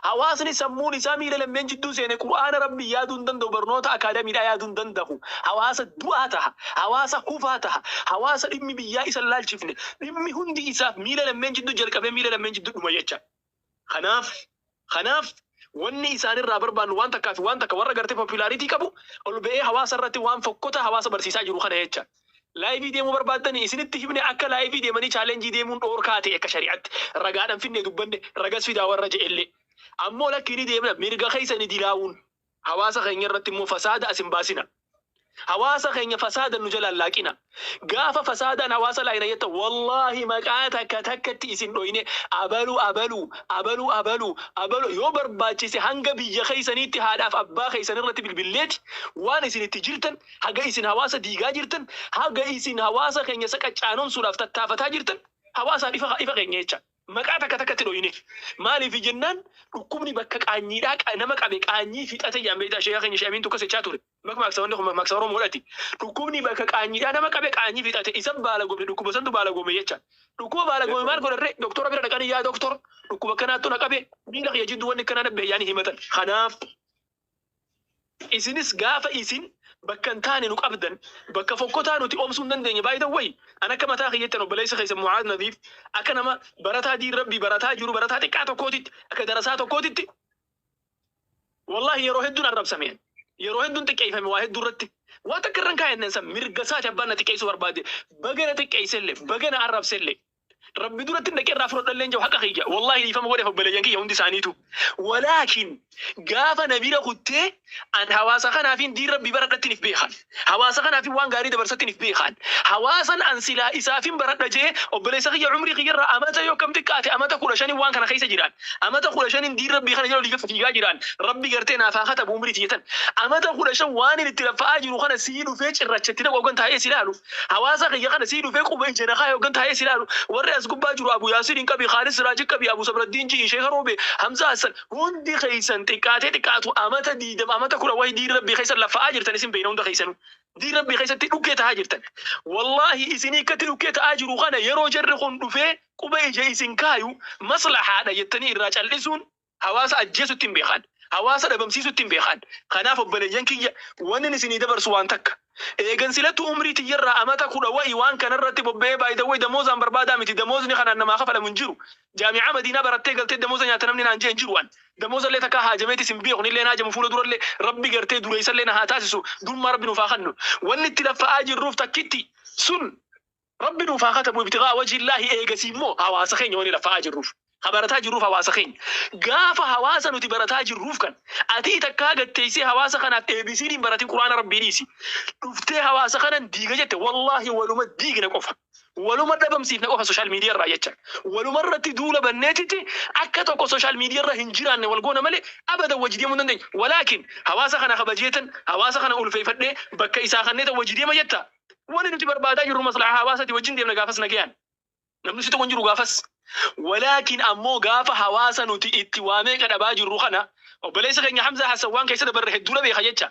Hawaasni sammuun isaa miila lammeen jidduu seene qur'aana rabbii yaaduu hin danda'u, barnoota akaadamiidhaa yaaduu hin danda'u. Hawaasa du'aa taha, hawaasa kufaa taha, hawaasa dhimmi biyyaa isa hin laalchifne, dhimmi hundi isaaf miila lammeen jidduu jalqabee miila lammeen jidduu dhuma jecha. Kanaaf wanni isaanirraa barbaannu waan takkaa fi waan takka, warra gartee popularity qabu ol ba'ee hawaasa irratti waan fokkota hawaasa barsiisaa jiru kana jecha. Live deemuu barbaaddanii isinitti himne, akka live deemanii challenge deemuun dhoorkaa ta'e akka shari'atti ragaadhaan finne dubbanne, ragas fidaa warra je'ellee. Ammoo lakkii, ni deemna, mirga keessa ni dilaawuun hawaasa keenya irratti immoo fasaada as hin baasina. Hawaasa keenya fasaada nu jalaan laaqina. Gaafa fasaadaan hawaasa laaqina jetta, wallaahi maqaa takka takkatti isin dhoyne, abalu abalu abalu abalu abalu, yoo barbaachise hanga biyya keessaniitti haadhaaf abbaa keessan irratti bilbilleeti waan isin itti jirtan, haga isin hawaasa diigaa jirtan, haga isin hawaasa keenya saqaccaanomsuudhaaf tattaafataa jirtan hawaasaaf ifa ifa keenya jecha. Maqaa takka takkatti dhoyne. Maaliif jennaan, dhukkubni bakka qaanyiidhaa nama qabe qaanyii fixate jedhan, beektaa, sheekaa keenya sheemiin tokko sechaa ture. Makmaaksa, wanni kun makmaaksa Oromoodhaati. Dhukkubni bakka qaanyiidhaa nama qabe qaanyii fixate, isa baala gome, dhukkuba santu baala gome jecha. Dhukkuba baala gome maal godharree doktora bira dhaqanii, "Yaa doktor, dhukkuba akkanaattu na qabe, miila kiyya jidduu wanni akkanaa nabbe," yaani himatan. Kanaaf isinis gaafa isin bakka hin taane nu qabdan, bakka fokkotaa nuti obsuu hin dandeenye, by the way, an akka mataa kiyyattan, obboleessa keessa Mucaaz Nadiif, akka nama barataa diin rabbii barataa jiru, barataa xiqqaa tokkootitti, akka darasaa tokkootitti, wallahi yeroo hedduun arrabsame, yeroo hedduun xiqqeeffame, waa hedduu irratti waan takka irran kaa'enne san mirga isaati. Abbaan na xiqqeessuu barbaade baga na xiqqeessellee, baga na arrabsellee, rabbi duratti dhaqee irraa fudhadhallee hin jiru, haqa kiyya wallahi dhiifama godheef obboleeyyan kiyya hundi isaaniitu. Walaakin gaafa na bira kuttee, an hawaasa kanaafin diin rabbii baradhattiin if beekan, hawaasa kanaafin waan gaarii dabarsattiin if beekan, hawaasan an silaa isaafin baradha jee, obboleessa kiyya, umrii kiyyarraa amata yoo kam xiqqaate amata 15n waan kana keessa jiraan, amata 15n diin rabbii kana jala olii fiigaa jiraan, rabbi gartee naaf haa katabu umrii tiyyatan, amata 15 waan inni itti laffa'aa jiru kana sii dhufee cirrachatti dhaqu hoggan taa'ee si ilaalu, hawaasa kiyya kana sii dhufee quba ija na kaayee hoggan taa'ee si ilaalu, warri as gubbaa jiru, Abu Yaasiin hin qabi, Khaalid Siraaj qabi, Abu Sabraddiin ji'i, Sheekha Roobe, Hamza Hassan, hundi keessan xiqqaatee xiqqaatu amata 20, amata kudha wayi diin rabbii keessa laffa'aa jirtan, isin beeyna, hunda keessanuu diin rabbii keessatti dhukkee ta'aa jirtan. Wallaahi isinii akkatti dhukkee ta'aa jiru kana yeroo jarri kun dhufee quba ija isin kaayu maslahaadha jettanii irraa cal'isuun hawaasa ajjeesutti hin beekan, hawaasa dhabamsiisutti hin beekan. Kanaaf obboleeyyan kiyya, wanni isinii dabarsu waan takka. Eegan silattu umrii tiyyarraa amata kudha wayi waan kanarratti bobba'ee, by the way, damoozaan barbaadaa miti, damoozни kanaan namaa kafalamu hin jiru. Jaami'aa Madiinaa barattee galtee damooza nyaata namni naan jee hin jiru. An damooza illee takkaa haajameetis hin beeku, illee haajamu fuula durallee, rabbi gartee dureessallee na haa taasisu, durummaa rabbi nuuf haa kennu. Wanni itti laffa'aa jirruuf takkitti sun rabbi nuuf haa katabu, ibtigaa wajhillaahi. Eegasii immoo hawaasa keenya wani laffa'aa jirruuf, ka barataa jirruuf hawaasa keenya. Gaafa hawaasa nuti barataa jirruuf kan ati takkaa gatteessee hawaasa kanaaf eebisiin hin baratin, quraana rabbii dhiisi, dhuftee hawaasa kanan diiga jette, wallaahi waluma diigna qofa, waluma dhabamsiifna qofa social media irraa jecha. Waluma irratti duula banneetitti akka tokko social media irra hin jiraanne wal goona malee abadan wajji deemuu hin dandeenyu. Walaakin hawaasa kana kabajeetan, hawaasa kana ulfeeffadhee bakka isaa kanneetan wajji deema jetta, wani nuti barbaadaa jirru maslahaa hawaasati, wajjin deemna gaafas nagayaan. Namni si tokko hin jiru gaafas. Walaakin ammoo gaafa hawaasa nuti itti waa meeqa dhabaa jirru kana, obboleessa keenya Hamzaa Hassan waan keessa dabarre hedduudha beeka jecha.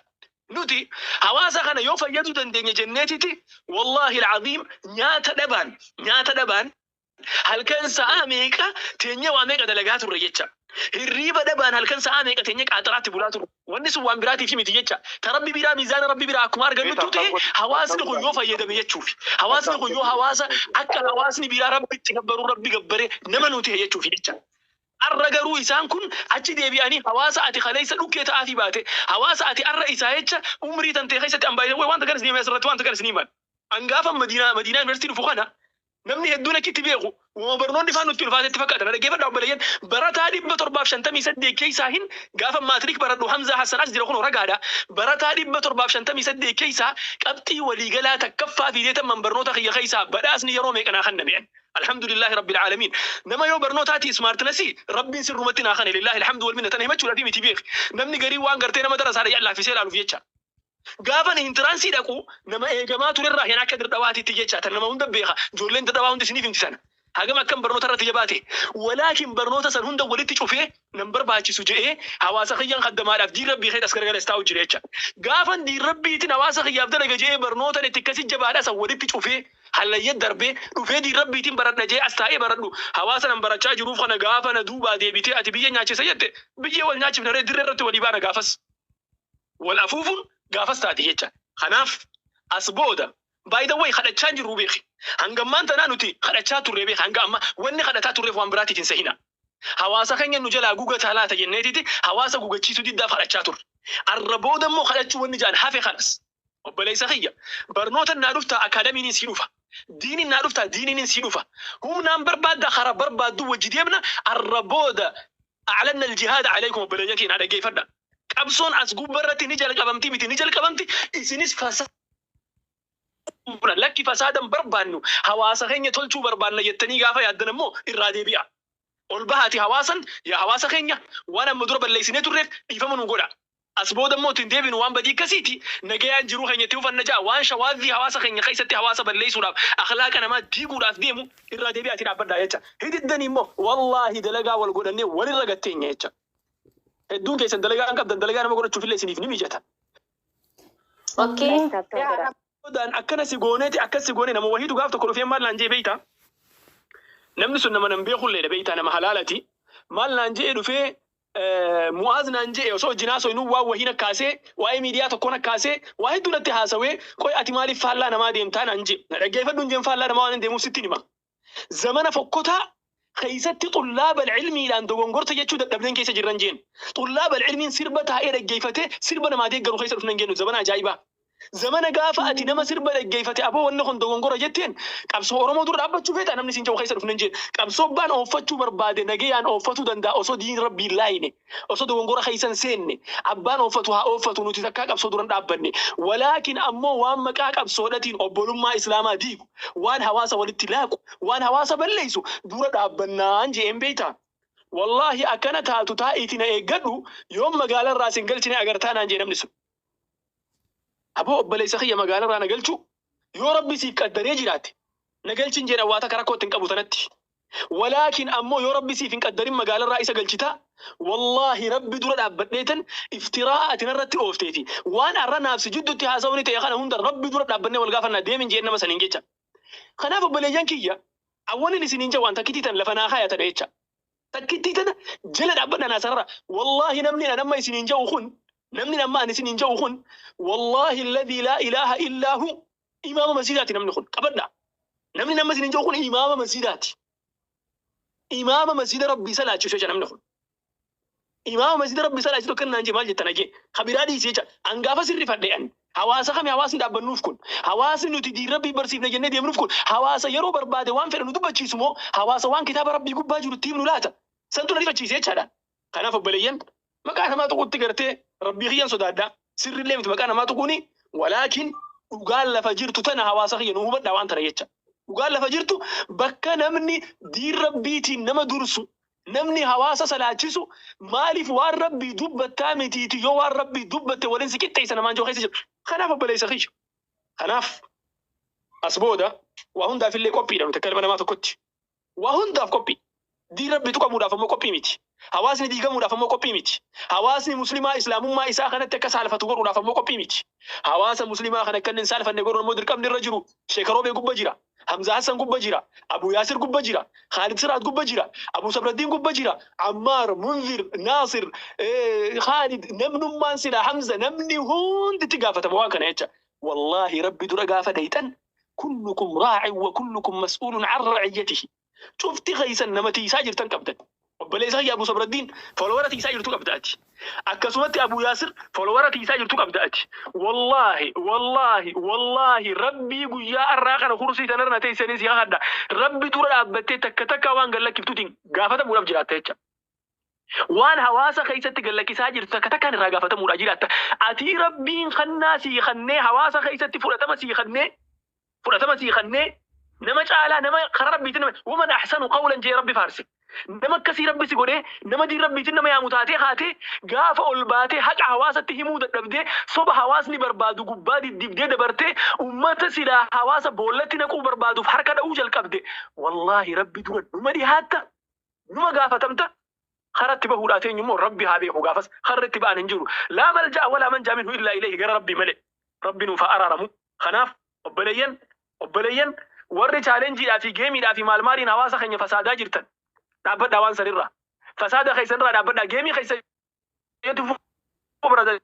Nuti hawaasa kana yoo fayyaduu dandeenye jenneetiti, wallaahi alcaziim, nyaata dhabaan halkan sa'a meeqa teenyee waa meeqa dalagaa turre jecha. Hirriiba dhabaan halkan sa'a meeqa teenyee qaaxaraatti bulaa turre. Wanni sun waan biraatiif miti jecha. Ta Rabbi biraa, miizaana Rabbi biraa akkuma argannuttu ta'e, hawaasni kun yoo fayyadame jechuufi. Hawaasni kun yoo hawaasa akka hawaasni biraa Rabbi itti gabbaruu Rabbi gabbaree nama nu ta'e jechuufi jecha. Arra garuu isaan kun achi deebi'anii hawaasa ati kaleessa dhukkee ta'aafii baate, hawaasa ati arra isaa jecha umrii tantee keessatti ambaayee wanta kanas ni asirratti wanta kanas ni himan. Angaafa Madiinaa Yuunivarsiitii dhufu kana namni hedduun achitti beeku barnoonni faan nutti ulfaatetti fakkaata. Na dhaggeeffadhaa obboleeyyan, barataa 758 keessaa hin gaafa matric baradhu, Hamzaa Hassan as jira, kun ragaadha. Barataa 758 keessaa qabxii waliigalaa takkaffaa fideetan man barnoota kiyya keessaa badhaasni yeroo meeqa naa kenname. Alhamdulillahi rabbil aalamiin. Nama yoo barnootaati smartness Rabbiin sirrumatti naa kenne, lillahi alhamdu wal minna. Tana himachuudhaaf miti beek. Namni garii waan gartee nama darasaadha laafisee ilaaluuf jecha. Gaafa entrance dhaqu nama eegamaa turerraa hin akka Dirdhawaatitti jecha, tan nama hunda beeka. Ijoolleen Dirdhawaa hundi isiniif himti sana. Hagam akkam barnoota irratti jabaate. Walaakin barnoota san hunda walitti cufee nan barbaachisu jedhee hawaasa kiyyaan kaddamaadhaaf diin Rabbii keessa as garagalas taa'u jira jecha. Gaafan diin Rabbiitiin hawaasa kiyyaaf dalaga jedhee barnoota itti akkasi jabaadha san walitti cufee hallayya darbee dhufee diin Rabbiitiin baradha jedhee as taa'ee baradhu, hawaasa nan barachaa jiruuf kana gaafa na duubaa deebitee ati biyya nyaachisa jette, biyyee wal nyaachifna ree, dirree irratti walii baana gaafas. Wal afuufuun gaafas taati jecha. Kanaaf as booda, by the way, kadhachaa hin jirru beeki. Hangammaan tanaa nuti kadhachaa turre beeki. Hanga amma wanni kadhataa turreef waan biraatiif hin sahina. Hawaasa keenya nu jalaa gugataa laata jenneetiti hawaasa gugachiisuu diddaaf kadhachaa turre. Arra booda immoo kadhachuu wanni jaan hafe kanas. Obboleessa kiyya, barnoota naa dhuftaa, akaadamiin sii dhufa. Diiniin naa dhuftaa, diiniin sii dhufa. Humnaan barbaadda, karaa barbaaddu wajji deemna. Arra booda أعلنا الجهاد عليكم. Obboleeyyan keenya, dhaggeeffadha. Qabsoon as gubbarratti ni jalqabamti miti, ni jalqabamti. Isinis fasaada lakki, fasaadan barbaannu, hawaasa keenya tolchuu barbaanna jettanii gaafa yaaddan immoo irraa deebi'a. Ol bahaati hawaasan, yaa hawaasa keenya, waan amma dura balleessinee turreef dhiifama nu godha. As booda immoo ittiin deebinu, waan badii akkasiiti, nagayaan jiruu keenya itti ufanna ja'a. Waan shawaazii hawaasa keenya keessatti hawaasa balleessuudhaaf, akhlaaqa namaa diiguudhaaf deemu irraa deebi'aati dhaabbadhaa jecha. Hididdanii immoo wallaahi dalagaa wal godhannee walirra gatteenya jecha. Hedduun keessan dalagaa hin qabdan, dalagaa nama godhachuuf illee isiniif ni mijata. Okay. Boodaan akkana si gooneeti, akkas si goone, nama wahiitu gaaf tokko dhufee maal naan jee beeyta? Namni sun nama nan beekulleedha beeyta, nama halaalati. Maal naan jee dhufee, Mu'aaz naan jee, osoo wajjin haasoo waan wahiin akkaasee, waa'ee miidiyaa tokkoon akkaasee, waa hedduu natti haasawee, qoy ati maaliif faallaa namaa deemtaa naan jee. Na dhaggeeffadhu hin jeen, faallaa namaa waan hin deemuuf sitti hima. Zamana fokkotaa keessatti xullaaba ilmiidhaan dogongorta jechuu dadhabneen keessa jirran jeen. Xullaaba ilmiin sirba taa'ee dhaggeeffatee sirba namaa deeggaru keessa dhufnan jennu, zamana ajaa'ibaa. Zamana gaafa ati nama sirba dhaggeeffate, aboo wanni kun dogongora jetteen, qabsoo Oromoo dura dhaabbachuu feeta namni siin jedhu keessa dhufnan jeen. Qabsoo baan ooffachuu barbaade nagayaan ooffatuu danda'a osoo diin Rabbiin laayine, osoo dogongora keessan seenne, abbaan ooffatu haa ooffatu, nuti takkaa qabsoo duran dhaabbanne. Walaakin ammoo waan maqaa qabsoodhatiin obbolummaa Islaamaa diigu, waan hawaasa walitti laaqu, waan hawaasa balleessu dura dhaabbannaan jeen beeyta. Wallaahi akkana taatu taa'iiti na eeggadhu, yoom magaalarraa sin galchine agartaa naan jee namni sun. Aboo obboleessa kiyya, magaalarraa na galchuu yoo Rabbi siif qaddaree jiraate na galchin jedha, waa takka rakkoo ittiin qabu tanatti. Walaakin ammoo yoo Rabbi siif hin qaddarin magaalarraa isa galchita. Wallaahi Rabbi dura dhaabbadheetan iftiraa ati narratti oofteeti. Waan arra naaf si jidduutti haasawni ta'e kana hunda Rabbi dura dhaabbannee wal gaafannaa deemin jeen nama saniin jecha. Kanaaf obboleeyyan kiyya, awwalin isiniin jedhu waan takkittii tan lafa naa kaayatan jecha. Takkittii tana jala dhaabbadha naa sarara. Wallaahi namni an amma isiniin jedhu kun, namni amma ani isiniin jedhu kun, wallaahi alladhii laa ilaaha illaa hu, imaama masjiidaati namni kun, qabadha. Namni nama isiniin jedhu kun imaama masjiidaati. Imaama masjiida Rabbii salaachisu jecha namni kun. Imaama masjiida Rabbii salaachisu akka naan jee maal jettan ajee. Kabiraa dhiisee jecha. An gaafa sirrifadhe an. Hawaasa kami hawaasni dhaabbannuuf kun? Hawaasni nuti diin Rabbii barsiifne jennee deemnuuf kun hawaasa yeroo barbaade waan fedhe nu dubbachiisu moo hawaasa waan kitaaba Rabbii gubbaa jiru itti himnu laata? Santu na rifachiise jechaadha. Kanaaf obboleeyyan, maqaa namaa tuquutti gartee Rabbii kiyyan sodaadha. Sirrillee miti maqaa namaa tuquuni, walaakin dhugaan lafa jirtu tana, hawaasa kiyya, nu hubadhaa waan tana jecha. Dhugaan lafa jirtu bakka namni diin Rabbiitiin nama dursu, namni hawaasa salaachisu, maaliif waan Rabbii dubbattaa mitiiti, yoo waan Rabbii dubbatte waliin si qixxeessa namaan joo keessa jiru. Kanaaf obboleessa kiyya. Kanaaf as booda waa hundaaf illee qophiidha nuti akka ilma namaa tokkotti. Waa hundaaf qophii. Diin Rabbi tuqamuudhaaf ammoo qophii miti. Hawaasni diigamuudhaaf ammoo qophii miti. Hawaasni muslimaa islaamummaa isaa kanatti akka saalfatu godhuudhaaf ammoo qophii miti. Hawaasa muslimaa kana akka inni hin saalfanne godhuun ammoo dirqamni irra jiru Sheekaroobee gubba jira. Hamza Hassan gubba jira. Abu Yaasir gubba jira. Khalid Siraat gubba jira. Abu Sabraddiin gubba jira. Ammaar, Munzir, Naasir, Khalid, namnummaan silaa Hamza, namni hundi itti gaafatama waan kana jecha. Wallaahi Rabbi dura gaafa dhayxan, kullukum raacin wa kullukum mas'uulun an ra'iyyatihi. Cufti keessan nama tiisaa jirtan qabdan. Obboleessa kiyya Abu Sabraddiin, folowara tiisaa jirtu qabda ati. Akkasumatti Abu Yaasir, folowara tiisaa jirtu qabda ati. Wallaahi, wallaahi, wallaahi, Rabbii guyyaa arraa kana kursii tanarra na teessanii si kakadha. Rabbi dura dhaabbattee takka takka waan gad lakkiftuutiin gaafatamuudhaaf jiraatta jecha. Waan hawaasa keessatti gad lakkisaa jirtu takka takkaan irraa gaafatamuudhaa jiraatta. Atii Rabbiin kannaa sii kannee, hawaasa keessatti fudhatama sii kannee, fudhatama sii kannee, nama caalaa nama karaa Rabbiitiin nama waman ahsanu qawlan jee Rabbi faarse. Nama akkasii Rabbi si godhee, nama diin Rabbiitiin nama yaamu taatee kaatee, gaafa ol baatee haqa hawaasatti himuu dadhabdee, soba hawaasni barbaadu gubbaa diddibdee dabartee, ummata silaa hawaasa boollatti naquu barbaaduuf harka dha'uu jalqabde, wallaahi Rabbi dura numa dhihaatta, numa gaafatamta. Karaa itti bahuudhaa teenyu immoo Rabbi haa beeku. Gaafas karri itti ba'an hin jiru. Laa malja'a walaa manjaa minhu illaa ilayhi, gara Rabbii malee. Rabbi nuuf haa araaramu. Kanaaf obboleeyyan, obboleeyyan, warri chaalenjiidhaa fi geemiidhaa fi maal maaliin hawaasa keenya fasaadaa jirtan, dhaabbadhaa waan sanirraa. Fasaada keessanirraa dhaabbadhaa. Geemii keessa itti fufa, brother,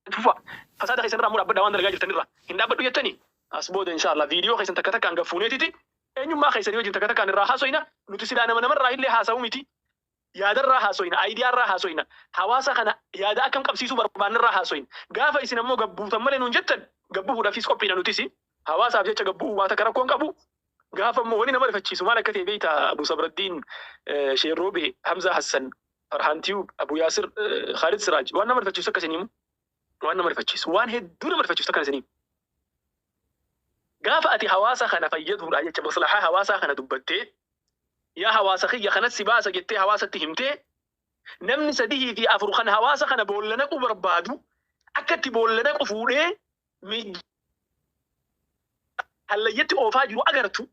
itti fufa. Fasaada keessanirraa immoo dhaabbadhaa. Waan dalagaa jirtanirraa hin dhaabbadhu jettanii, as booda inshallah viidiyoo keessan takka takkaan gaffuuneetiti eenyummaa keessanii wajjin takka takkaan irraa haasoyna. Nuti silaa nama namarraa illee haasa'u miti. Yaadarraa haasoyna, aayidiyaarraa haasoyna, hawaasa kana yaada akkam qabsiisuu barbaannarraa haasoyna. Gaafa isin ammoo gabbuutan malee nuun jettan, gabbuuhuudhaafis qophiidha nutis. Hawaasaaf jecha gabbu'uu waa takka rakkoon qabu. Gaafa immoo wani nama rifachiisu maal akka ta'e beektaa, Abu Sabraddiin, Sheerroobee, Hamzaa Hassan, Farhaan Tiyuub, Abu Yaasir, Khalid Siraaj, waan nama rifachiisu akka isin himu, waan nama rifachiisu, waan hedduu nama rifachiisu akka isin himu. Gaafa ati hawaasa kana fayyaduudhaa jecha maslahaa hawaasaa kana dubbattee, yaa hawaasa kiyya kanas si baasa jettee hawaasatti himtee, namni sadihii fi afur kan hawaasa kana boolla naquu barbaadu akka itti boolla naqu fuudhee hallayyatti oofaa jiru agartu,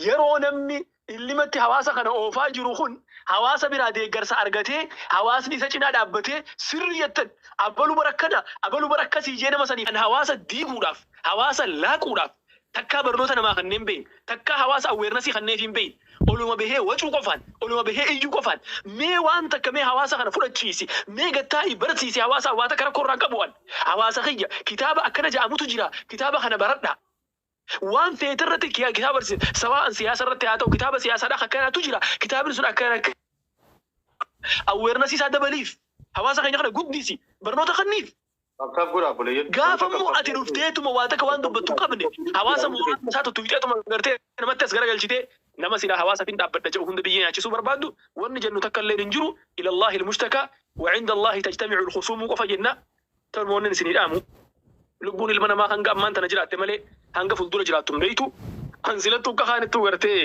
yeroo namni illimatti hawaasa kana oofaa jiru kun hawaasa biraa deeggarsa argatee, hawaasni isa cinaa dhaabbatee, sirri jettan, abalu bara akkana, abalu bara akkasii jee, nama sanii kan hawaasa diiguudhaaf, hawaasa laaquudhaaf, takkaa barnoota namaa kanneen beeyin, takkaa hawaasa awareness kanneef hin beeyin, oluma bahee wacuu qofaan, oluma bahee iyyuu qofaan, mee waan takka mee hawaasa kana fudhachiisi, mee gattaa'ii barsiisi hawaasa. Waa takka rakkoo irraan qabu an. Hawaasa kiyya, kitaaba akkana ja'amutu jira, kitaaba kana baradhaa. Waan feete irratti kitaaba barsiisa. Sawa'an siyaasa irratti haa ta'u, kitaaba siyaasaadhaa akkanaatu jira, kitaabni sun akkana awareness isaa dabaliif, hawaasa keenya kana guddisi, barnoota kanniif. Akkaaf godha obboleeyyan. Gaafa immoo ati dhufteetuma waa takka waan dubbattu hin qabne, hawaasa mooraa isaa tuttuqxeetuma gartee namatti as garagalchitee, nama silaa hawaasa fin dhaabbadha jedhu hunda biyyee nyaachisuu barbaaddu, wanni jennu takka illee hin jiru. Ilallahi almushtakaa wa inda Allahi tajtami'u alkhusuumuu qofa jenna. Tolmoonni isinii dhaamu, lubbuun ilma namaa hanga ammaan tana jiraatte malee hanga fuuldura jiraattu hin beeytu. An silattuu akka kaanittuu gartee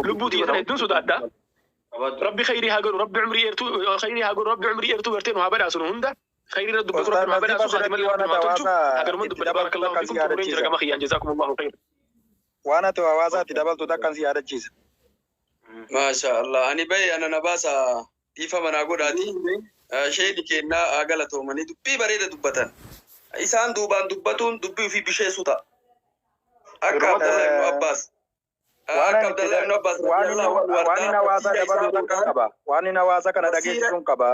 lubbuu tiyya tana hedduun sodaadha. Rabbi khayrii haa godhu, Rabbi umrii dheertuu khayrii haa godhu, Rabbi umrii dheertuu gartee nu haa badhaasu. Nu hunda khayrii irra dubbatu Ustaaz Rabbi nu haa Naziif, badhaasu. asirratti Khaatimallee waan Rabbi nu ati haa tolchu. hawaasa Hagaruma itti dubbadhe. dabaltu Barakallahu takkan si fiikum, xumureen jira yaadachiisa. gama kiyyaan. Jazaakumullahu khayr. Waan ati hawaasa itti dabaltu takkan si yaadachiisa. Maasha Allah. Ani bahe, ana na baasa, dhiifama naa godhaati. Sheeni kennaa haa galatoomanii, dubbii bareeda dubbatan. Isaan duubaan dubbatuun dubbii ofii bisheessu ta'a. Akka Abdallah ibn Abbas. Waan Akka ani itti Abdallah ibn Abbas waan inni radiyallahu anhu waan inni ardaa hawaasa tafsiira isaa dabalu takkan boodaan qaba. Waan inni hawaasa kana tafsiira dhageessisuun qaba.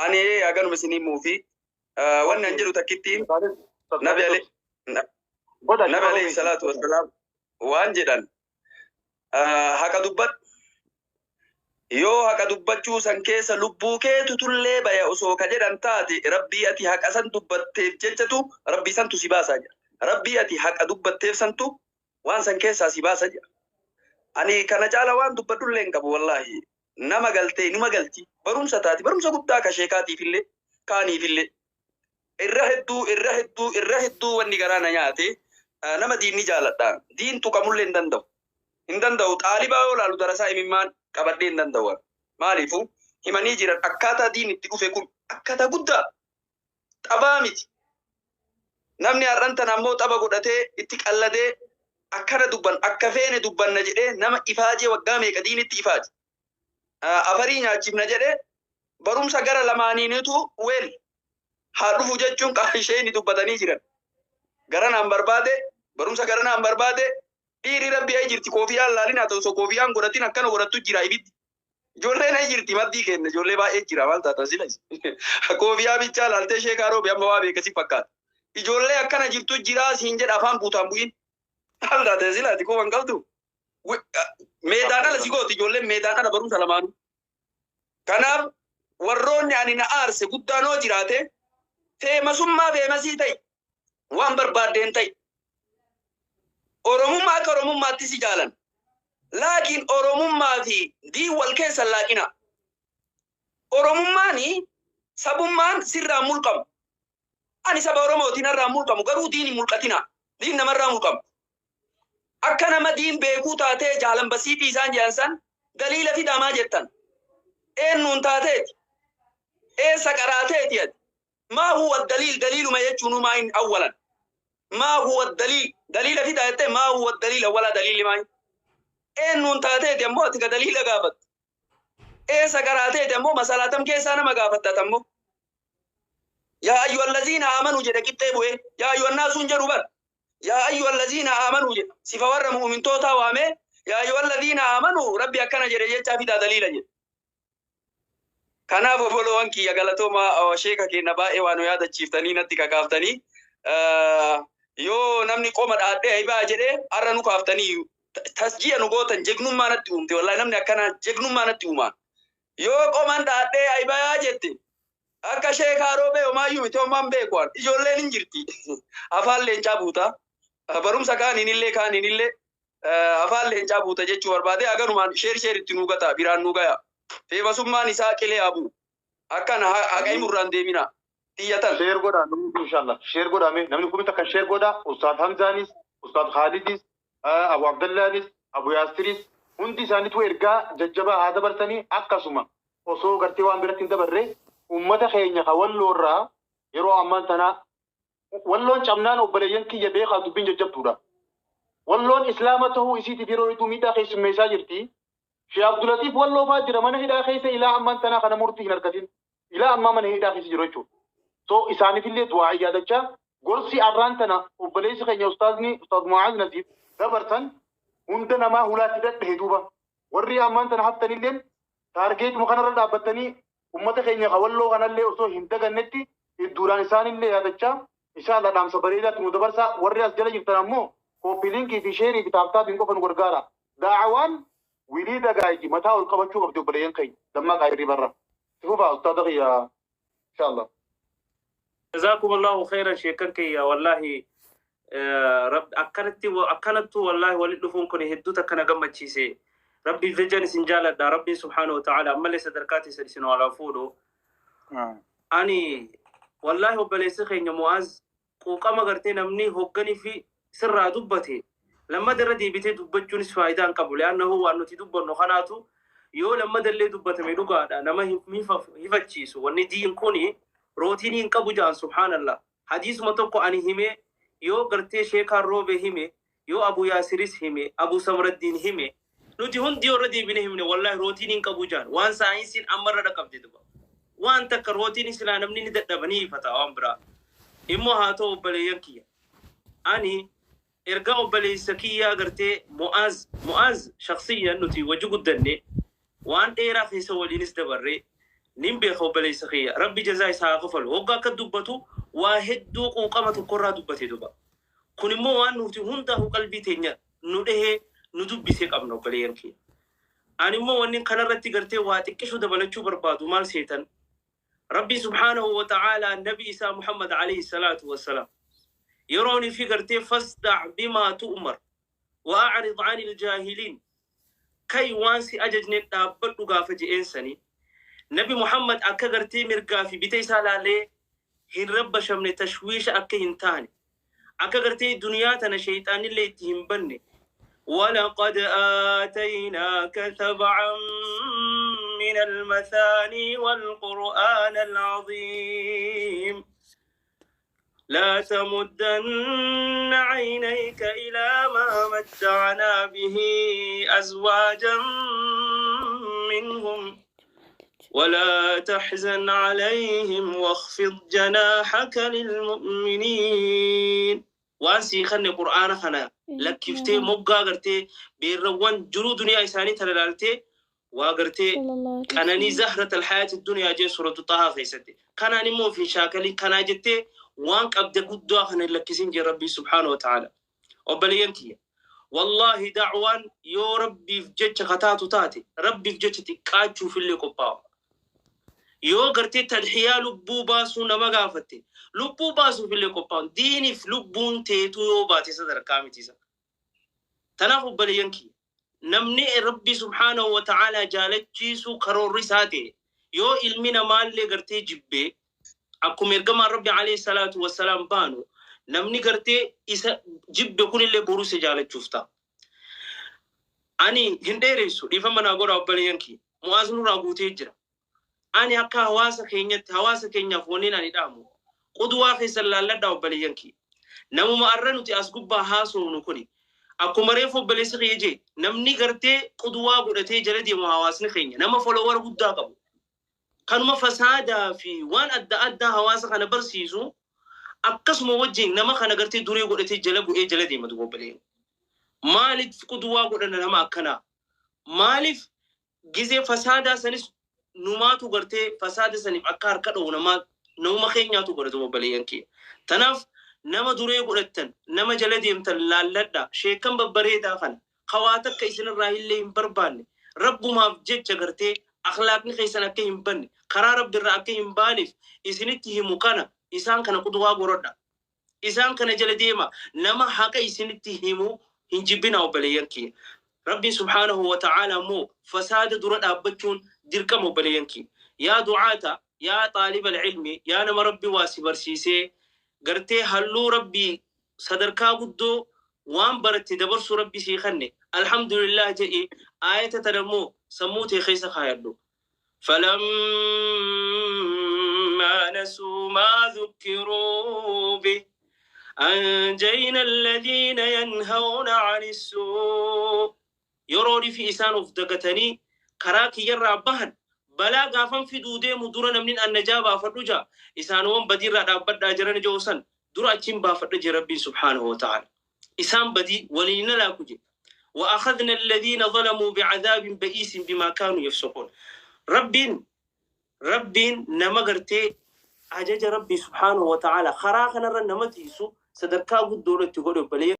Ani haganuma isinii muufi. Wanni an jedhu takkittiin Nabi alayhi salaatu wassalaam waan jedhan, haqa dubbadhu. Yoo haqa dubbachuu san keessa lubbuu keetu tullee baya osoo ka jedhan taate, Rabbii ati haqa san dubbatteef jechatu Rabbii santu si baasaa jedha. Rabbii ati haqa dubbatteef santu waan san keessaa si baasa jedha. Ani kana caala waan dubbadhullee hin qabu wallaahi. Nama galtee numa galti. Barumsa taati. Barumsa guddaa ka sheekaatiifillee kaaniifillee. Irra hedduu, irra hedduu, irra hedduu wanni garaa na nyaate, nama diinni jaaladhaan. Diin tuqamullee hin danda'u. Hin danda'u. Xaalibaa yoo laalu darasaa imimmaan qabadhee hin danda'u. Maaliifuu himanii jiran, akkaataa diin itti dhufe kun akkaataa guddaa xabaa miti. Namni har'an tana ammoo xaba godhatee itti qalladee Akkana dubban akka feene dubbanna jedhee nama ifaajee waggaa meeqa diinitti ifaaje. Afarii nyaachifna jedhee barumsa gara lamaaniinitu weel haa dhufu jechuun isheen dubbatanii jiran. Gara naan barbaade barumsa gara naan barbaade dhiirri rabbi ay jirti koofiyaan laalin haa ta'u osoo koofiyaan godhatin akkana godhattu jira ibiddi. Ijoolleen ay jirti maddii kenna ijoollee baay'ee jira maal taata sila. Koofiyaa bichaa laaltee sheekaa roobe amma waa beekasi fakkaata. Ijoollee akkana jirtu jira siin jedha afaan guutaan bu'in. Maal taate sila ati koo hin qabdu. Meedaan ala si gooti ijoolleen meedaan ala barumsa lamaanuu. Kanaaf warroonni ani na aarse guddaan hoo jiraate feemasummaa feemasii ta'i waan barbaaddeen ta'i. Oromummaa akka Oromummaatti si jaalan. Laakiin Oromummaa fi diin wal keessa laaqina. Oromummaani sabummaan sirraa mulqamu. Ani saba Oromootiin irraa mulqamu garuu diin hin mulqatina. Diin namarraa mulqamu. Akka nama diin beekuu taatee jaalan basiitii isaan jedhan san daliila fidamaa jettan. Eenyuun taateeti? Eessa qaraateeti ati? Maa huwa daliil daliiluma jechuun maa hin awwalan. Maa huwa daliil daliila fidaa jettee maa huwa daliil awwala daliilli maa hin. Eenyuun taateeti ammoo ati ka daliila gaafattu. Eessa qaraateeti ammoo masalaatam keessaa nama gaafatta ammoo. Yaa ayyuhallaziina aamanuu jedhe qixxee bu'ee yaa ayyuhannaasuun jedhu bar. Yaa ayyuhallaziina aamanuu jedhe sifa warra mu'mintootaa waamee yaa ayyuhallaziina aamanuu rabbi akkana jedhe jechaa fidaa daliila jedhe. Kanaaf obboloowwan kiyya galatooma sheeka keenya baay'ee waan nu yaadachiiftanii natti kakaaftanii yoo namni qoma dhaadhee aybaa jedhee har'a nu kaaftanii tasji'a nu gootan jegnummaa natti uumte wallahi namni akkanaa jegnummaa natti uumaa. Yoo qoman dhaadhee aybaa jette akka sheekaa roobee homaayyuu miti homaan beekuan ijoolleen hin jirti afaan leencaa buuta barumsa kaaniin illee afaan leencaa buuta jechuu barbaade aganumaan sheer sheeritti nu gata biraan nu gaya. Feemasummaan isaa qilee haa bu'u. Akkana haqa himurraan deemina. Xiyyatan. Sheer godhaa namni inshallah. Sheer godhaa mee namni kumi takka sheer godhaa Ustaad Hamzaanis, Ustaad Khaalidis, Abu Abdallaanis, Abu Yaasiris hundi isaaniitu ergaa jajjabaa haa dabarsanii akkasuma osoo gartee waan biratti hin dabarre uummata keenya ka walloorraa yeroo ammaan tanaa walloon cabnaan obboleeyyan kiyya beekaa dubbiin jajjabduudha. Walloon islaama ta'uu isiitiif yeroo hedduu miidhaa keessummeessaa jirti. Shee Abdulatiif walloo fa'aa jira mana hidhaa keessa ilaa ammaan tanaa kana murtii hin argatin. Ilaa ammaa mana hidhaa keessa jiru jechuudha. So isaaniifillee du'aa yaadachaa gorsi arraan tana obboleessi keenya ustaazni Ustaaz Mu'aaz Nasiif dabarsan hunda namaa hulaatti dadhahe duuba. Warri ammaan tana haftanilleen taargeetuma kanarra dhaabbatanii uummata keenya ka walloo kanallee osoo hin dagannetti hedduudhaan isaanillee yaadachaa inshallah dhaamsa bareedaatti nu dabarsaa. Warri as jala jirtan ammoo kooppiiliinkii fi sheerii fi taaptaapiin qofa nu gargaara. Daa'awaan wilii dagaayiti mataa ol qabachuu qabdi obboleeyyan keenya dammaa qaayirii barra. Sifuufaa ustaada kiyya inshallah. جزاكم الله خيرا شيكان كيا والله رب أكلت أكلت والله ولد فون كن هدوتا كان جمع شيء ربي فجن سنجالة دا ربي سبحانه وتعالى أما ليس دركاتي سلسنا ولا فولو أني والله بليس خين معاذ وكما قرتين أمني هجني في سر دبتي لما دردي بيتي دبتشونس فايدان قبل لأنه هو أنه تدب النخناتو يو لما دلي دبت ميلوغا أنا ما هيفتشيسو وإن دين كوني روتيني qabu jaan subhanallah hadiisuma tokko ani hime yoo gartee sheekaan roobe hime yoo Abu Yaasiris hime Abu Samraddiin hime nuti hundi yoo irra deebine himne wallahi rootiiniin qabu jaan waan saayinsiin ammarra dhaqabde duba waan takka rootiin silaa namni ni dadhabanii ifata waan biraa immoo haa ta'u obboleeyyan kiyya ani erga obboleessa kiyyaa gartee Mu'aaz shakhsiyyan nuti wajji guddanne waan dheeraa keessa waliinis dabarree nin beeka obboleessa kiyya rabbi jazaa isaa haa kafalu hoggaa akka dubbatu waa hedduu quuqama tokkorraa dubbate duba kun immoo waan nuti hundaafuu qalbii teenya nu dhahee nu dubbisee qabna obboleeyyan kiyya ani immoo wanni kanarratti gartee waa xiqqishu dabalachuu barbaadu maal seetan rabbi subhaanahu wa ta'aalaa nabi isaa Muhammad alayhi salaatu wassalaam yeroon fi gartee fasdac bimaa tu'mar wa a'rid ani iljaahiliin kai waan si ajajne dhaabbadhu gaafa je'eensanii نبي محمد أكا غرتي مرقا في بيتي سالالي هن رب شمني تشويش أكا هنتاني أكا غرتي دنياتنا شيطان اللي تهمبني ولقد آتيناك 7 من المثاني والقرآن العظيم لا تمدن عينيك إلى ما متعنا به أزواجا منهم ولا تحزن عليهم واخفض جناحك للمؤمنين. Waan sii kanne Qur'aana kana lakkiftee moggaa gartee beerrawwan jiruu duniyaa isaanii tana ilaaltee waa gartee qananii زهرة الحياة الدنيا jee Suuratu Xahaa keessatti. Kanaan immoo fi shaakalii kanaa jettee waan qabde guddaa kana hin lakkisin jee Rabbii subhaanahu wa ta'ala. Obboleeyyan kiyya. Wallaahi, da'waan yoo Rabbiif jecha kataatu taate, Rabbiif jecha xiqqaachuuf illee qophaa'a. Yoo gartee tadhiyaa lubbuu baasuu nama gaafatte, lubbuu baasuuf illee qophaa'u. Diiniif lubbuun teetuu yoo baate sadarkaa miti isa. Tanaaf obboleeyyan kiyya, namni Rabbi subhaanahu wa ta'ala jaalachiisuu karoorri isaa ta'e, yoo ilmi namaallee gartee jibbee, akkuma ergamaan Rabbi alayhi salaatu wassalaam baanu, namni gartee isa jibbe kunillee boruu isa jaalachuuf ta'a. Ani hin dheeressu, dhiifama naa godha obboleeyyan kiyya. Mu'aaz nurraa guutee jira. Ani akka hawaasa keenyatti, hawaasa keenyaaf waniin ani dhaamu, qudwaa keessan laalladhaa, obboleeyyan kiyya. Namuma arra nuti as gubbaa haasofnu kuni, akkuma reefu obboleessi kiyya jee, namni gartee qudwaa godhatee jala deemu, hawaasni keenya nama follower guddaa qabu. Kanuma fasaadaa fi waan adda addaa hawaasa kana barsiisu, akkasuma wajjin nama kana gartee duree godhatee jala bu'ee jala deema duuba obboleeyyan. Maaliif qudwaa godhana nama akkanaa? Maaliif gizee fasaadaa sanis numaatu gartee fasaada saniif akka harka dha'u namaa namuma keenyaatu godhatu, obboleeyyan kiyya. Tanaaf nama duree godhattan, nama jala deemtan laalladha. Sheekan babbareedaa kana hawaa takka isinirraa illee hin barbaanne, Rabbumaaf jecha gartee akhlaaqni keessan akka hin banne, karaa Rabbirraa akka hin baaneef isinitti himu kana, isaan kana qudwaa godhadha. Isaan kana jala deema. Nama haqa isinitti himu hin jibbina, obboleeyyan kiyya. Rabbiin subhaanahu wa ta'ala immoo fasaada dura dhaabbachuun dirqama, obboleeyyan kiyya. Yaa du'aata, yaa xaaliba ilmi, yaa nama Rabbi waa si barsiisee, gartee halluu Rabbii sadarkaa guddoo waan baratte dabarsuu Rabbi sii kanne, alhamdulillah jedhi. Aayata tana immoo sammuu tee keessa kaayadhu. فلما نسوا ما ذكروا به أنجينا الذين ينهون عن السوء. Yeroo fi isaan of dagatanii karaa kiyyarraa bahan, balaa gaafan fiduu deemu dura namni an najaa baafadhu jaa, isaanuwan badiirraa dhaabbadhaa jiran joosan dura achiin baafadha jee Rabbiin subhaanahu wa ta'ala. Isaan badii waliin na laaku je. وأخذنا الذين ظلموا بعذاب بئيس بما كانوا يفسقون. ربين نما غرتي ajaja Rabbii subhaanahu wa ta'ala karaa kanarra nama tiisu sadarkaa guddoodha itti godhe, obboleeyyan.